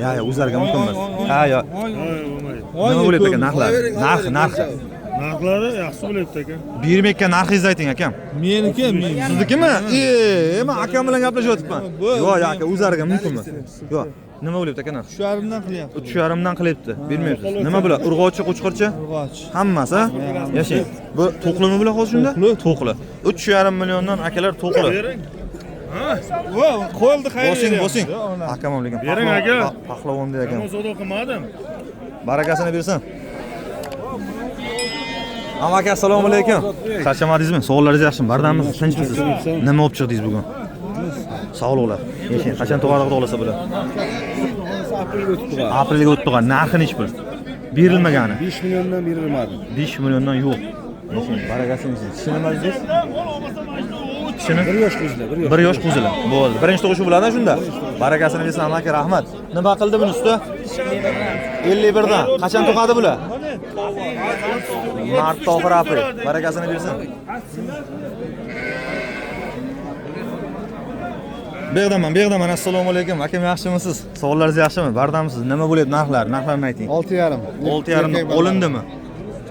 Speaker 1: Yo'q, yo'q, o'zlariga mumkin emas. Ha, yo'q. Nima bo'lyapti aka narxlar? Narxi.
Speaker 4: Narxlari yaxshi bo'lyapti aka.
Speaker 1: Bermayotgan narxingizni ayting akam.
Speaker 11: Meniki, men.
Speaker 1: Siznikimi? Men akam bilan gaplashyapman. Yo'q, yo'q aka, o'zlariga mumkin emas. Yo'q. Nima bo'lyapti aka narx?
Speaker 11: 3,5 dan qilyapti.
Speaker 1: 3,5 dan qilyapti. Bermayapsiz. Nima bular? Urg'ochi, qo'chqorcha?
Speaker 11: Urg'ochi.
Speaker 1: Hammasi, yashang. Bu to'qlimi bular hozir shunda? To'qli. 3,5 milliondan akalar to'qli.
Speaker 11: Ha, qo'ldi xayr.
Speaker 1: Bosing, bosing. Akam ham lekin.
Speaker 4: Bering aka.
Speaker 1: Pahlavonday akam.
Speaker 4: Men savdo qilmadim.
Speaker 1: Barakasini bersin. Amaki assalomu alaykum. Charchamadingizmi? Sog'liqlaringiz yaxshimi? Bardamisiz? Tinchmisiz? Nima olib chiqdingiz bugun? Sog'liqlar. Yashang. Qachon tug'adi xudo xolasa bular?
Speaker 6: Aprelga o'tib tug'adi.
Speaker 1: Aprelga o'tib tug'adi. Narxi nech pul? Berilmagani.
Speaker 6: 5 milliondan berilmadi.
Speaker 1: 5 milliondan yo'q. Yashang. Barakasini bersin. Tishi nima dedingiz? Tishini?
Speaker 6: 1 yosh qo'zilar, 1 yosh.
Speaker 1: 1 yosh qo'zilar. Bo'ldi. Birinchi tug'ishi bo'ladi shunda. Barakasini bersin amaki, rahmat. Nima qildi buni usta? 51 dan. Qachon tug'adi bular? Mart oxiri aprel. Barakasini bersin. Beg'daman, beg'daman. Assalomu alaykum. Akam yaxshimisiz? Sog'liqlaringiz yaxshimi? Bardamisiz? Nima bo'lyapti narxlar? Narxlarni ayting.
Speaker 3: 6,5.
Speaker 1: 6,5 dan olindimi?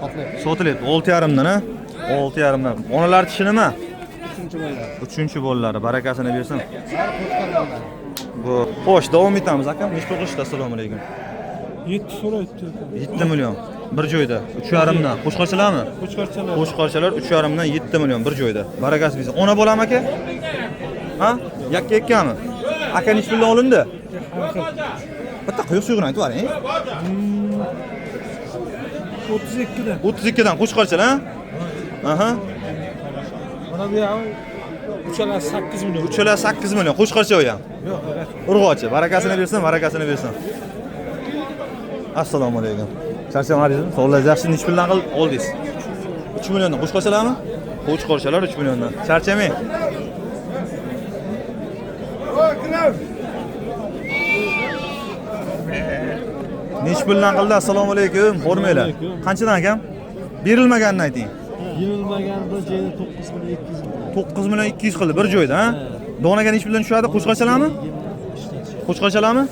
Speaker 3: Sotilyapti.
Speaker 1: Sotilyapti. 6,5 dan, ha? 6,5 dan. Onalar tishi nima? 3-chi bolalari. Barakasini bersin. Bu. Xo'sh, davom etamiz akam. Nechta qo'shdi? Assalomu alaykum.
Speaker 11: 7 so'rayapti.
Speaker 1: 7 million bir joyda. 3,5 dan. Qo'chqorchalarmi?
Speaker 11: Qo'chqorchalar.
Speaker 1: Qo'chqorchalar 3,5 dan 7 million bir joyda. Barakasi bersin. Ona bolami aka? Ha? Yakka yakkami? Aka nech puldan olindi? Bitta quyuq suyug'ini aytib yuboring.
Speaker 11: 32 dan.
Speaker 1: 32 dan qo'chqorchalar, ha? Aha.
Speaker 11: Mana bu yog'i uchalasi 8 million.
Speaker 1: Uchalasi 8 million. Qo'chqorcha u ham.
Speaker 11: Yo'q,
Speaker 1: urg'ochi. Barakasini bersin, barakasini bersin. Assalomu alaykum. Charchamadingizmi? Sog'liqlaringiz yaxshi. Nech puldan qilib oldingiz? 3 milliondan. Qo'chqorchalarmi? Qo'chqorchalar 3 milliondan. Charchamang. Nech puldan qildi? Assalomu alaykum. Ko'rmanglar. Qanchadan akam? Berilmaganini ayting.
Speaker 11: Berilmagan bir joyda 9 million 200 million.
Speaker 1: 9 million 200 qildi bir joyda, ha? Donaga nech puldan tushadi? Qo'chqorchalarmi? Qo'chqorchalarmi?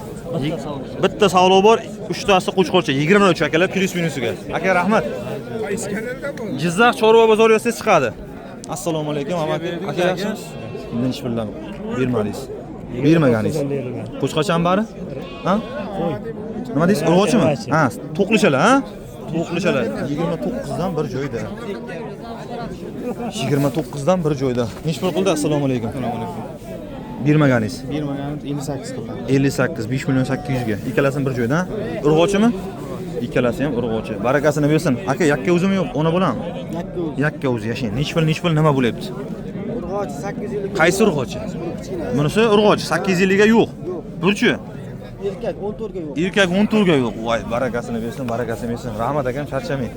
Speaker 1: Bitta sog'liq bor, uchtasi qo'chqorcha, 23 akalar plyus minusiga. Aka rahmat. Jizzax chorva bozori yozsangiz chiqadi. Assalomu alaykum amaki. Aka yaxshimisiz? Nech puldan bermadingiz? Bermaganingiz. Qo'chqorchami bari? Ha? Nima deysiz? Urg'ochimi? Ha, to'qlishalar, ha? To'qlishalar 29 dan bir joyda. 29 dan bir joyda. Nech pul qildi? Assalomu alaykum. Bermaganingiz.
Speaker 3: Bermaganim 58 qildi.
Speaker 1: 58 5 million 800 ga. Ikkalasini bir joyda, ha? Urg'ochimi? Ikkalasi ham urg'ochi. Barakasini bersin. Aka, yakka o'zimi yo'q, ona bo'lami?
Speaker 8: Yakka o'zi.
Speaker 1: Yakka o'zi yashang. Nech pul nima bo'lyapti?
Speaker 8: Urg'ochi 850.
Speaker 1: Qaysi urg'ochi? Bunisi urg'ochi 850 ga yo'q. Burchi?
Speaker 8: Erkak 14 ga yo'q.
Speaker 1: Erkak 14 ga yo'q. Voy, barakasini bersin, barakasini bersin. Rahmat akam, charchamang.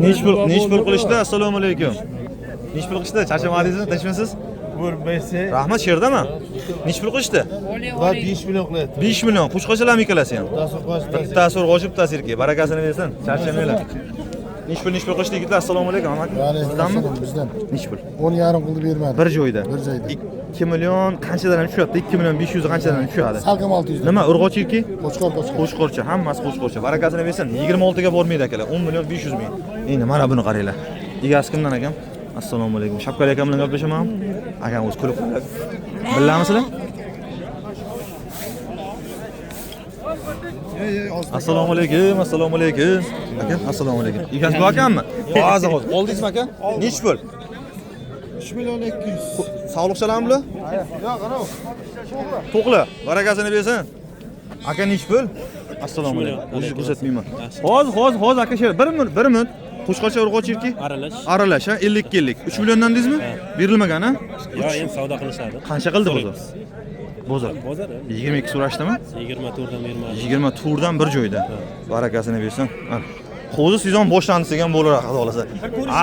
Speaker 1: Nech pul qilishdi? Assalomu alaykum. Nech pul qilishdi? Charchamadingizmi? Tinchmisiz? Rahmat, sherdami? Nech pul qilishdi?
Speaker 3: 5 million qilyapti.
Speaker 1: 5 million. Qo'chqorchalarmi ikkalasi ham? Bittasi urg'ochi, bittasi erkak. Barakasini bersin. Charchamanglar. Nech pul qilishdi yigitlar? Assalomu alaykum. Sizdanmi?
Speaker 3: Bizdan.
Speaker 1: Nech pul?
Speaker 3: 10.5 qildi bermadi.
Speaker 1: Bir joyda.
Speaker 3: Bir joyda.
Speaker 1: 2 million qanchadan ham tushyapti? 2 million 500 qanchadan ham tushadi?
Speaker 3: Salqim 600.
Speaker 1: Nima, urg'ochi erkak?
Speaker 3: Qo'chqor.
Speaker 1: Qo'chqorcha, hammasi qo'chqorcha. Barakasini bersin. 26 ga bormaydi akalar. 10 million 500 ming. Endi mana buni qaranglar. Egasi kimdan akam? Assalomu alaykum. Shapkali akam bilan gaplashaman. Akam o'zi kulib qo'yadi. Bilamizlar? Assalomu alaykum, assalomu alaykum. Aka, assalomu alaykum. Egasi bu akammi? Hozir. Oldingizmi aka? Nech pul?
Speaker 3: 3 million 200.
Speaker 1: Sog'liqchalarmi bular?
Speaker 3: Yo'q, qarab.
Speaker 1: To'qla. Barakasini bersin. Aka nech pul? Assalomu alaykum. O'zingiz ko'rsatmayman. Hozir aka sher. Bir minut. Qo'chqorcha urg'ochi erkak?
Speaker 4: Aralash.
Speaker 1: Aralash, ha? 50-50. 3 milliondan deysizmi? Berilmagan, ha?
Speaker 4: Yo'q, endi savdo qilishadi.
Speaker 1: Qancha qildi bozor? Bozor. 22 so'rashdimi?
Speaker 4: 24 dan bermadi.
Speaker 1: 24 dan bir joyda. Barakasini bersin. Qo'zi sezon boshlandi degan bo'lar xudo xolasa.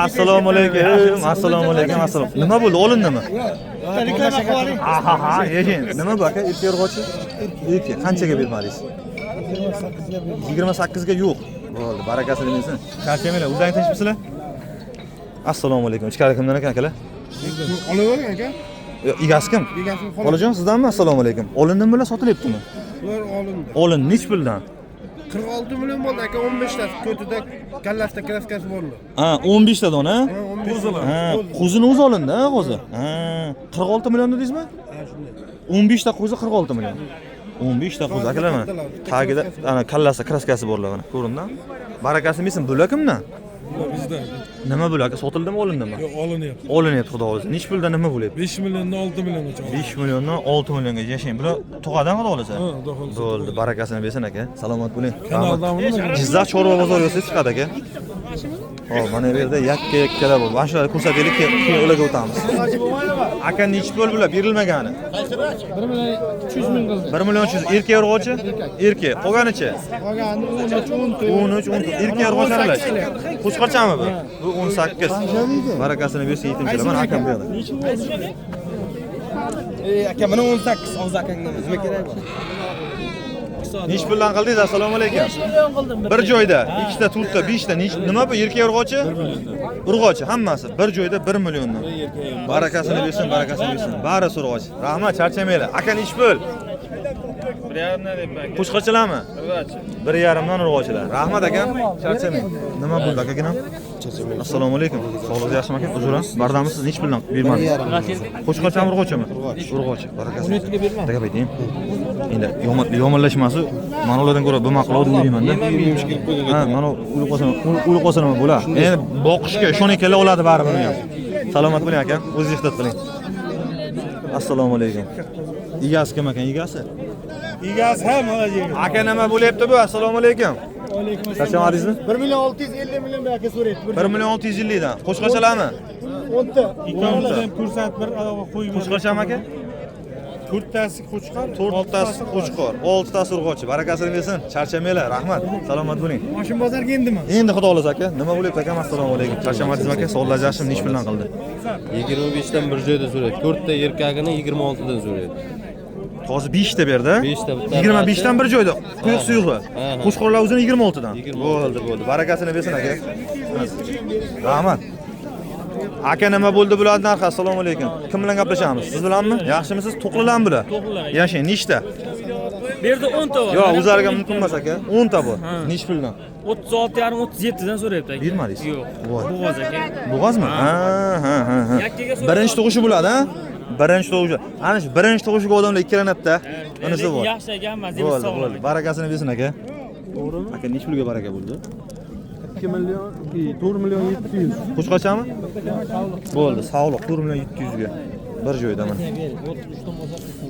Speaker 1: Assalomu alaykum. Assalomu alaykum. Assalom. Nima bo'ldi? Olindimi?
Speaker 8: Reklama qilib oling.
Speaker 1: Ha, yashang. Nima bu aka? Erkak urg'ochi? Erkak. Qanchaga bermadingiz? 28 ga yo'q. Bo'ldi, barakasini bersin. Charchamanglar, o'zlaring tinchmisizlar? Assalomu alaykum. Ichkari kimdan ekan akalar?
Speaker 3: Olavering aka.
Speaker 1: Yo'q, egasi kim?
Speaker 3: Egasi
Speaker 1: Xolajon, sizdanmi? Assalomu alaykum. Olindimi bular, sotilyaptimi?
Speaker 3: Bular olindi.
Speaker 1: Olindi. Nech puldan?
Speaker 3: 46 million bo'ldi aka, 15 tasi ko'tida, kallasida kraskasi borlar.
Speaker 1: Ha, 15 ta dona?
Speaker 3: Qo'zilar.
Speaker 1: Ha, qo'zini o'zi olindi, ha, qo'zi. Ha, 46 million dedingizmi?
Speaker 3: Ha, shunday.
Speaker 1: 15 ta qo'zi 46 million. 15 ta qo'zi akalar mana. Tagida ana kallasi, kraskasi borlar mana, ko'rindimi? Barakasini bersin, bular kimdan?
Speaker 9: Bizdan.
Speaker 1: Nima bular aka, sotildimi, olindimi?
Speaker 9: Yo'q, olinyapti.
Speaker 1: Olinyapti, xudo xolasa. Nech puldan nima bo'lyapti?
Speaker 9: 5 milliondan 6 milliongacha.
Speaker 1: 5 milliondan 6 millionga yashang. Bular tug'adan xudo xolasa.
Speaker 9: Ha, xudo xolasa.
Speaker 1: Bo'ldi, barakasini bersin aka. Salomat bo'ling.
Speaker 9: Kanaldanmi?
Speaker 1: Jizzax chorva bozoriga yozsangiz chiqadi aka. Hop, mana bu yerda yakka-yakkalar bor. Mana shularni ko'rsataylik, keyin ularga o'tamiz. Aka, nech pul bular berilmagani?
Speaker 11: 1 million 300 ming qildi.
Speaker 1: 1 million 300. Erkak urg'ochi? Erkak. Qolganichi?
Speaker 11: Qolgani 13, 14.
Speaker 1: 13, 14. Erkak urg'ochi aralash. Qo'chqorchami bu? Bu 18. Barakasini bersin, yetimchalar. Mana akam bu yerda.
Speaker 10: Ey aka, mana 18 og'iz akangdan nima kerak bor?
Speaker 1: Nech puldan qildingiz? Assalomu alaykum.
Speaker 11: 5 million qildim.
Speaker 1: Bir joyda 2 ta, 4 ta, 5 ta nima bu? Erkak urg'ochi? Urg'ochi hammasi bir joyda 1 milliondan. Barakasini bersin, barakasini bersin. Bari urg'ochi. Rahmat, charchamanglar. Aka, nech pul?
Speaker 6: 1.5dan deyapman aka.
Speaker 1: Qo'chqorchalarmi?
Speaker 6: Urg'ochi.
Speaker 1: 1.5dan urg'ochilar. Rahmat akam, charchamang. Nima bo'ldi akaginam? Assalomu alaykum. Sog'lig'ingiz yaxshimi aka? Uzr, bardamisiz? Nech puldan bermadingiz? Qo'chqorchami, urg'ochimi? Urg'ochi. Barakasini. Taka ayting. Endi yomonlashmasi, mana ulardan ko'ra bu ma'qul deb o'ylayman-da. Ha, mana o'lib qolsa, o'lib qolsa nima bo'lar? Endi boqishga ishonayotganlar oladi baribir buni ham. Salomat bo'ling aka, o'zingiz ehtiyot qiling. Assalomu alaykum. Egasi kim ekan, egasi?
Speaker 9: Egasi ham
Speaker 1: Aka, nima bo'lyapti bu? Assalomu alaykum.
Speaker 11: Alaykum assalom.
Speaker 1: Charchamadingizmi?
Speaker 11: 1 million 650 million bu aka so'rayapti.
Speaker 1: 1 million 650 dan. Qo'chqorchalarmi?
Speaker 11: 10 ta.
Speaker 9: Ikkovimizni ham ko'rsat, bir oyog'iga qo'yib.
Speaker 1: Qo'chqorchami aka?
Speaker 9: 4 tasi qo'chqor,
Speaker 1: 4 tasi qo'chqor, 6 tasi urg'ochi. Barakasini bersin. Charchamanglar, rahmat. Salomat bo'ling.
Speaker 11: Moshin bozorga endimi?
Speaker 1: Endi xudo xolasa aka, nima bo'lyapti akam? Assalomu alaykum. Charchamadingizmi aka? Sog'ligingiz yaxshimi? Nech puldan qildi?
Speaker 6: 25 dan bir joyda so'raydi. 4 ta erkagini 26 dan so'raydi.
Speaker 1: Hozir 5 ta berdi.
Speaker 6: 5 ta bitta.
Speaker 1: 25 dan bir joyda. Quyuq suyug'i. Qo'chqorlar o'zini 26 dan. Bo'ldi, bo'ldi. Barakasini bersin aka. Rahmat. Aka, nima bo'ldi bular narxi? Assalomu alaykum. Kim bilan gaplashamiz? Siz bilanmi? Yaxshimisiz? To'qlilarmi bular?
Speaker 9: To'qlilar.
Speaker 1: Yashang, nechta?
Speaker 9: Bu yerda 10 ta bor.
Speaker 1: Yo'q, o'zlariga mumkin emas aka. 10 ta bor. Nech puldan?
Speaker 9: 36,5 37 dan so'rayapti aka.
Speaker 1: Bermadingiz?
Speaker 9: Yo'q. Bo'g'oz aka.
Speaker 1: Bo'g'ozmi? Ha, ha, ha, ha. Birinchi tug'ishi bo'ladi, ha? Birinchi tug'ishi. Ana shu birinchi tug'ishiga odamlar ikkilanadi-da. Unisi bor.
Speaker 9: Yaxshi aka, hammasi
Speaker 1: sog'. Bo'ldi, barakasini bersin aka. To'g'rimi? Aka, nech pulga baraka bo'ldi?
Speaker 3: 2 million, 4 million 700.
Speaker 1: Qo'chqorchami? Bo'ldi, sog'liq 4 million 700 ga. Bir joyda mana.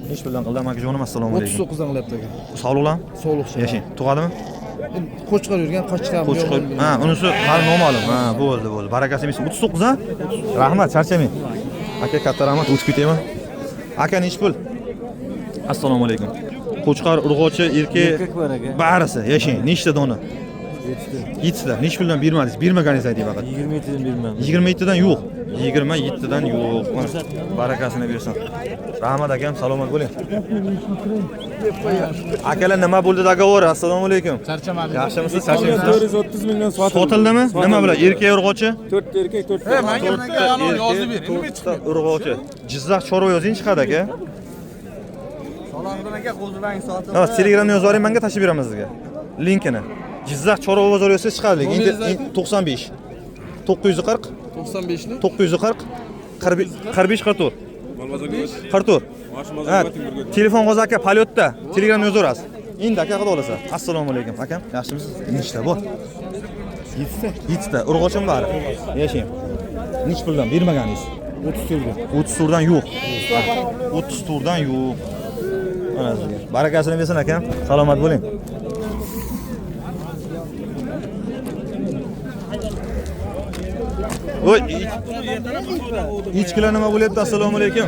Speaker 1: Nechi puldan qildi amakijonim? Assalomu alaykum.
Speaker 3: 39 dan qilyapti aka.
Speaker 1: Sog'liqlarmi?
Speaker 3: Sog'liq.
Speaker 1: Yashang. Tug'adimi?
Speaker 3: Qo'chqor yurgan, qochgan.
Speaker 1: Qo'chqor. Ha, unisi hali noma'lum. Ha, bo'ldi, bo'ldi. Barakasi bersin. 39 ha? Rahmat, charchamang. Aka, katta rahmat, o'tib ketayman. Aka, nechi pul? Assalomu alaykum. Qo'chqor, urg'ochi, erkak barisi. Yashang. Nechta dona? 7 ta. Nechi puldan bermadingiz? Bermaganingizni ayting faqat.
Speaker 11: 27 dan bermadim.
Speaker 1: 27 dan yo'q. 27 dan yo'q. Barakasini bersin. Rahmat akam, salomat bo'ling. Akalar, nima bo'ldi договор? Assalomu alaykum.
Speaker 5: Charchamadik.
Speaker 1: Yaxshimisiz? Charchamaysiz?
Speaker 9: 430 mingdan sotildi.
Speaker 1: Sotildimi? Nima bular? Erkak urg'ochi?
Speaker 9: 4 ta erkak, 4 ta.
Speaker 5: Menga bunaqa anov yozib ber. Nima
Speaker 1: chiqdi? Urg'ochi. Jizzax chorva yozing chiqadi aka.
Speaker 8: Salomiddin aka, qo'zilang sotildi.
Speaker 1: Ha, Telegramda yozib yuboring, menga tashlab beraman sizga. Linkini. Jizzax chorva bozori yozsangiz chiqadi lekin 95 940
Speaker 3: 95 ni
Speaker 1: 940 45 44 44. Ha, telefon hozir aka polyotda, Telegramda yozaverasiz. Endi aka xudo xolasa. Assalomu alaykum akam, yaxshimisiz? Nechta bor?
Speaker 3: 7 ta.
Speaker 1: 7 ta. Urg'ochim bari. Yashang. Nech puldan bermaganingiz?
Speaker 3: 34 dan.
Speaker 1: 34 dan yo'q. 34 dan yo'q. Mana sizga. Barakasini bersin akam. Salomat bo'ling. Oy, ichkilar nima bo'lyapti? Assalomu alaykum.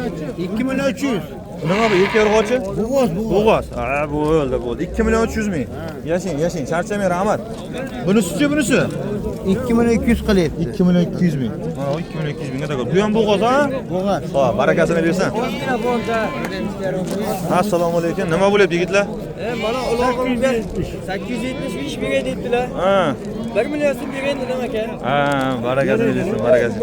Speaker 8: 2 million 300.
Speaker 1: Nima bu? Erkak urg'ochi?
Speaker 8: Bo'g'oz,
Speaker 1: bo'g'oz. Ha, bo'ldi, bo'ldi. 2 million 300 ming. Yashang, yashang, charchamang, rahmat. Bunisichi, bunisi?
Speaker 8: 2 million 200 qilyapti.
Speaker 1: 2 million 200 ming. Mana 2 million 200 mingga dogovor. Bu ham bo'g'oz, ha?
Speaker 8: Bo'g'oz.
Speaker 1: Xo'p, barakasini bersin. Assalomu alaykum. Nima bo'lyapti, yigitlar?
Speaker 8: Mana ulog'imga 875 mingga debdilar.
Speaker 1: Ha.
Speaker 8: 1 million so'm bering dedim aka.
Speaker 1: Ha, barakasini bersin, barakasini.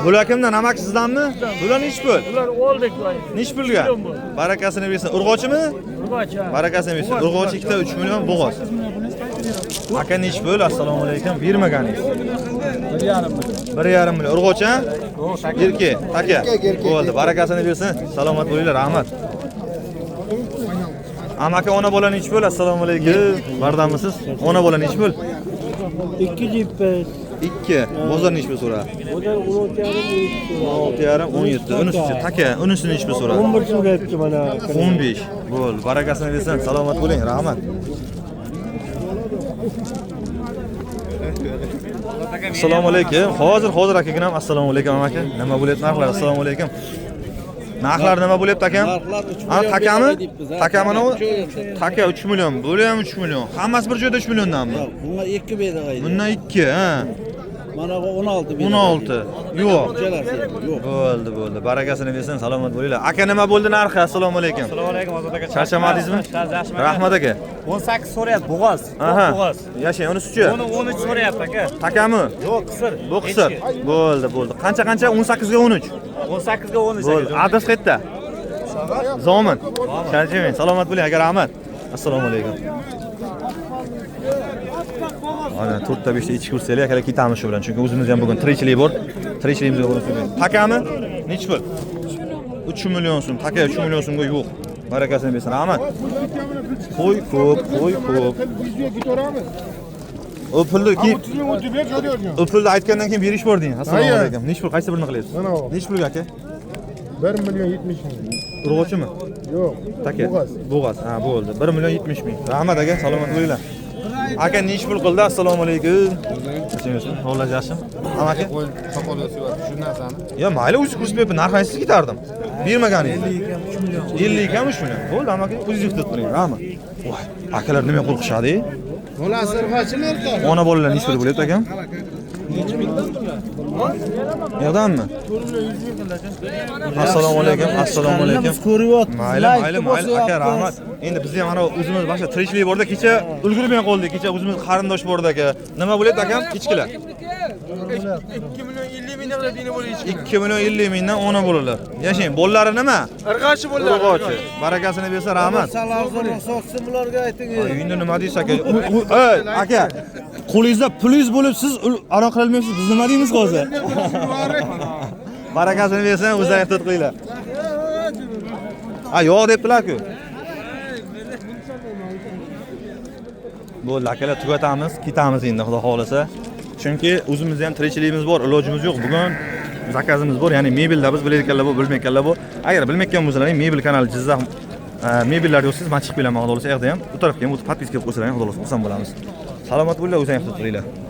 Speaker 1: Bular kimdan? Amaki sizdanmi? Bular nechi pul?
Speaker 9: Bular oldik.
Speaker 1: Nechi pulga? Barakasini bersin. Urg'ochimi?
Speaker 9: Urg'ochi.
Speaker 1: Barakasini bersin. Urg'ochi ikkita 3 million bo'g'oz. Aka nechi pul? Assalomu alaykum. Bermaganingiz. 1.5 million. Urg'ochi, ha? Erkak, taka. Bo'ldi, barakasini bersin. Salomat bo'linglar, rahmat. Amaki ona bola nechi pul? Assalomu alaykum. Bardammisiz? Ona bola nechi pul?
Speaker 11: 2.75.
Speaker 1: 2. Bozor nechi pul so'radi?
Speaker 11: Bozor 16.5,
Speaker 1: 16.5, 17. Unisichi taka, unisi nechi pul so'radi?
Speaker 11: 11 so'rayapti mana.
Speaker 1: 15. Bo'ldi, barakasini bersin. Salomat bo'ling, rahmat. Assalomu alaykum. Hozir akaginam assalomu alaykum aka. Nima bo'lyapti narxlar? Assalomu alaykum. Narxlar nima bo'lyapti akam? Ha, takami? Takamini taka 3 million, bu ham 3 million. Hammasi bir joyda 3 milliondanmi?
Speaker 8: Yo'q, bunga 2 berdi.
Speaker 1: Bundan 2, ha.
Speaker 8: Mana bu 16 berdi.
Speaker 1: 16. Yo'q.
Speaker 8: Yo'q.
Speaker 1: Bo'ldi, bo'ldi. Barakasini bersin, salomat bo'linglar. Aka nima bo'ldi narxi? Assalomu alaykum.
Speaker 10: Assalomu alaykum Ozod aka.
Speaker 1: Charchamadingizmi? Rahmat aka.
Speaker 10: 18 so'rayapti, bo'g'oz. Bo'g'oz.
Speaker 1: Yashang, unisichi?
Speaker 10: Buni 13 so'rayapti aka.
Speaker 1: Takami?
Speaker 10: Yo'q, qisir.
Speaker 1: Bu qisir. Bo'ldi, bo'ldi. Qancha 18 ga 13.
Speaker 10: 18 ga 13
Speaker 1: aka. Bo'ldi. Adres qayerda? Zomin. Charchamang, salomat bo'ling aka, rahmat. Assalomu alaykum. Ana 4 ta 5 ta ichki ko'rsanglar, akalar ketamiz shu bilan. Chunki o'zimiz ham bugun tirikchilik bor. Tirikchiligimizga bo'lsin. Takami? Nechi pul? 3 million so'm. Taka 3 million so'mga yo'q. Barakasini bersin, rahmat. Qo'y ko'p, qo'y ko'p. O pulni keyin o pulni aytgandan keyin berish bor deng. Assalomu alaykum. Nechi pul? Qaysi birini qilyapsiz? Nechi pulga aka?
Speaker 3: 1 million 70 ming.
Speaker 1: Urg'ochimi?
Speaker 3: Yo'q.
Speaker 1: Taka. Bo'g'oz. Ha, bo'ldi. 1 million 70 ming. Rahmat aka, salomat bo'linglar. Aka nechi pul qildi? Assalomu alaykum. Qachon Holat yaxshimi? Aka
Speaker 2: soqol o'syapti shu narsani.
Speaker 1: Yo, mayli, o'zi ko'rsatib berib, narxini siz ketardim. Bermaganingiz. 52 ham 3 million. Bo'ldi, aka, o'zingiz ehtiyot qiling. Rahmat. Voy, akalar nima qo'rqishadi?
Speaker 2: Bolasi urg'ochimi erkak?
Speaker 1: Ona bolalar nechi pul bo'lyapti akam? Yo'qdanmi? Assalomu alaykum, assalomu alaykum.
Speaker 8: Biz ko'ryapmiz.
Speaker 1: Mayli, mayli, mayli aka, rahmat. Endi biz ham mana o'zimiz boshqa tirikchilik borda kecha ulgurmay qoldik. Kecha o'zimiz qarindosh borda aka. Nima bo'lyapti akam? Ichkilar.
Speaker 3: 2 million 50 mingdan dini bo'ladi ichkilar.
Speaker 1: 2 million 50 mingdan ona bolalar. Yashang, bolalari nima?
Speaker 3: Irg'achi bolalar.
Speaker 1: Irg'ochi. Barakasini bersa rahmat.
Speaker 8: Salozini sotsin bularga ayting.
Speaker 1: Endi nima deysiz aka? Ey, aka, qo'lingizda pulingiz bo'lib siz aro qila olmaysiz. Biz nima deymiz hozir? Barakasini bersin, o'zlari ehtiyot qilinglar. Ha, yo'q debdilar-ku. Bo'ldi, akalar, tugatamiz, ketamiz endi xudo xolasa. Chunki o'zimizda ham tirikchiligimiz bor, ilojimiz yo'q. Bugun Zakazimiz bor, ya'ni mebelda biz bilayotganlar bu, bilmayotganlar bu. Agar bilmayotgan bo'lsalaring, mebel kanali Jizzax mebellar yozsangiz, men chiqib kelaman, xudo xohlasa, u yoqda ham, u tarafga ham o'tib подписка qilib qo'ysalaring, xudo xohlasa, xursand bo'lamiz. Salomat bo'linglar, o'zinglar ehtiyot qilinglar.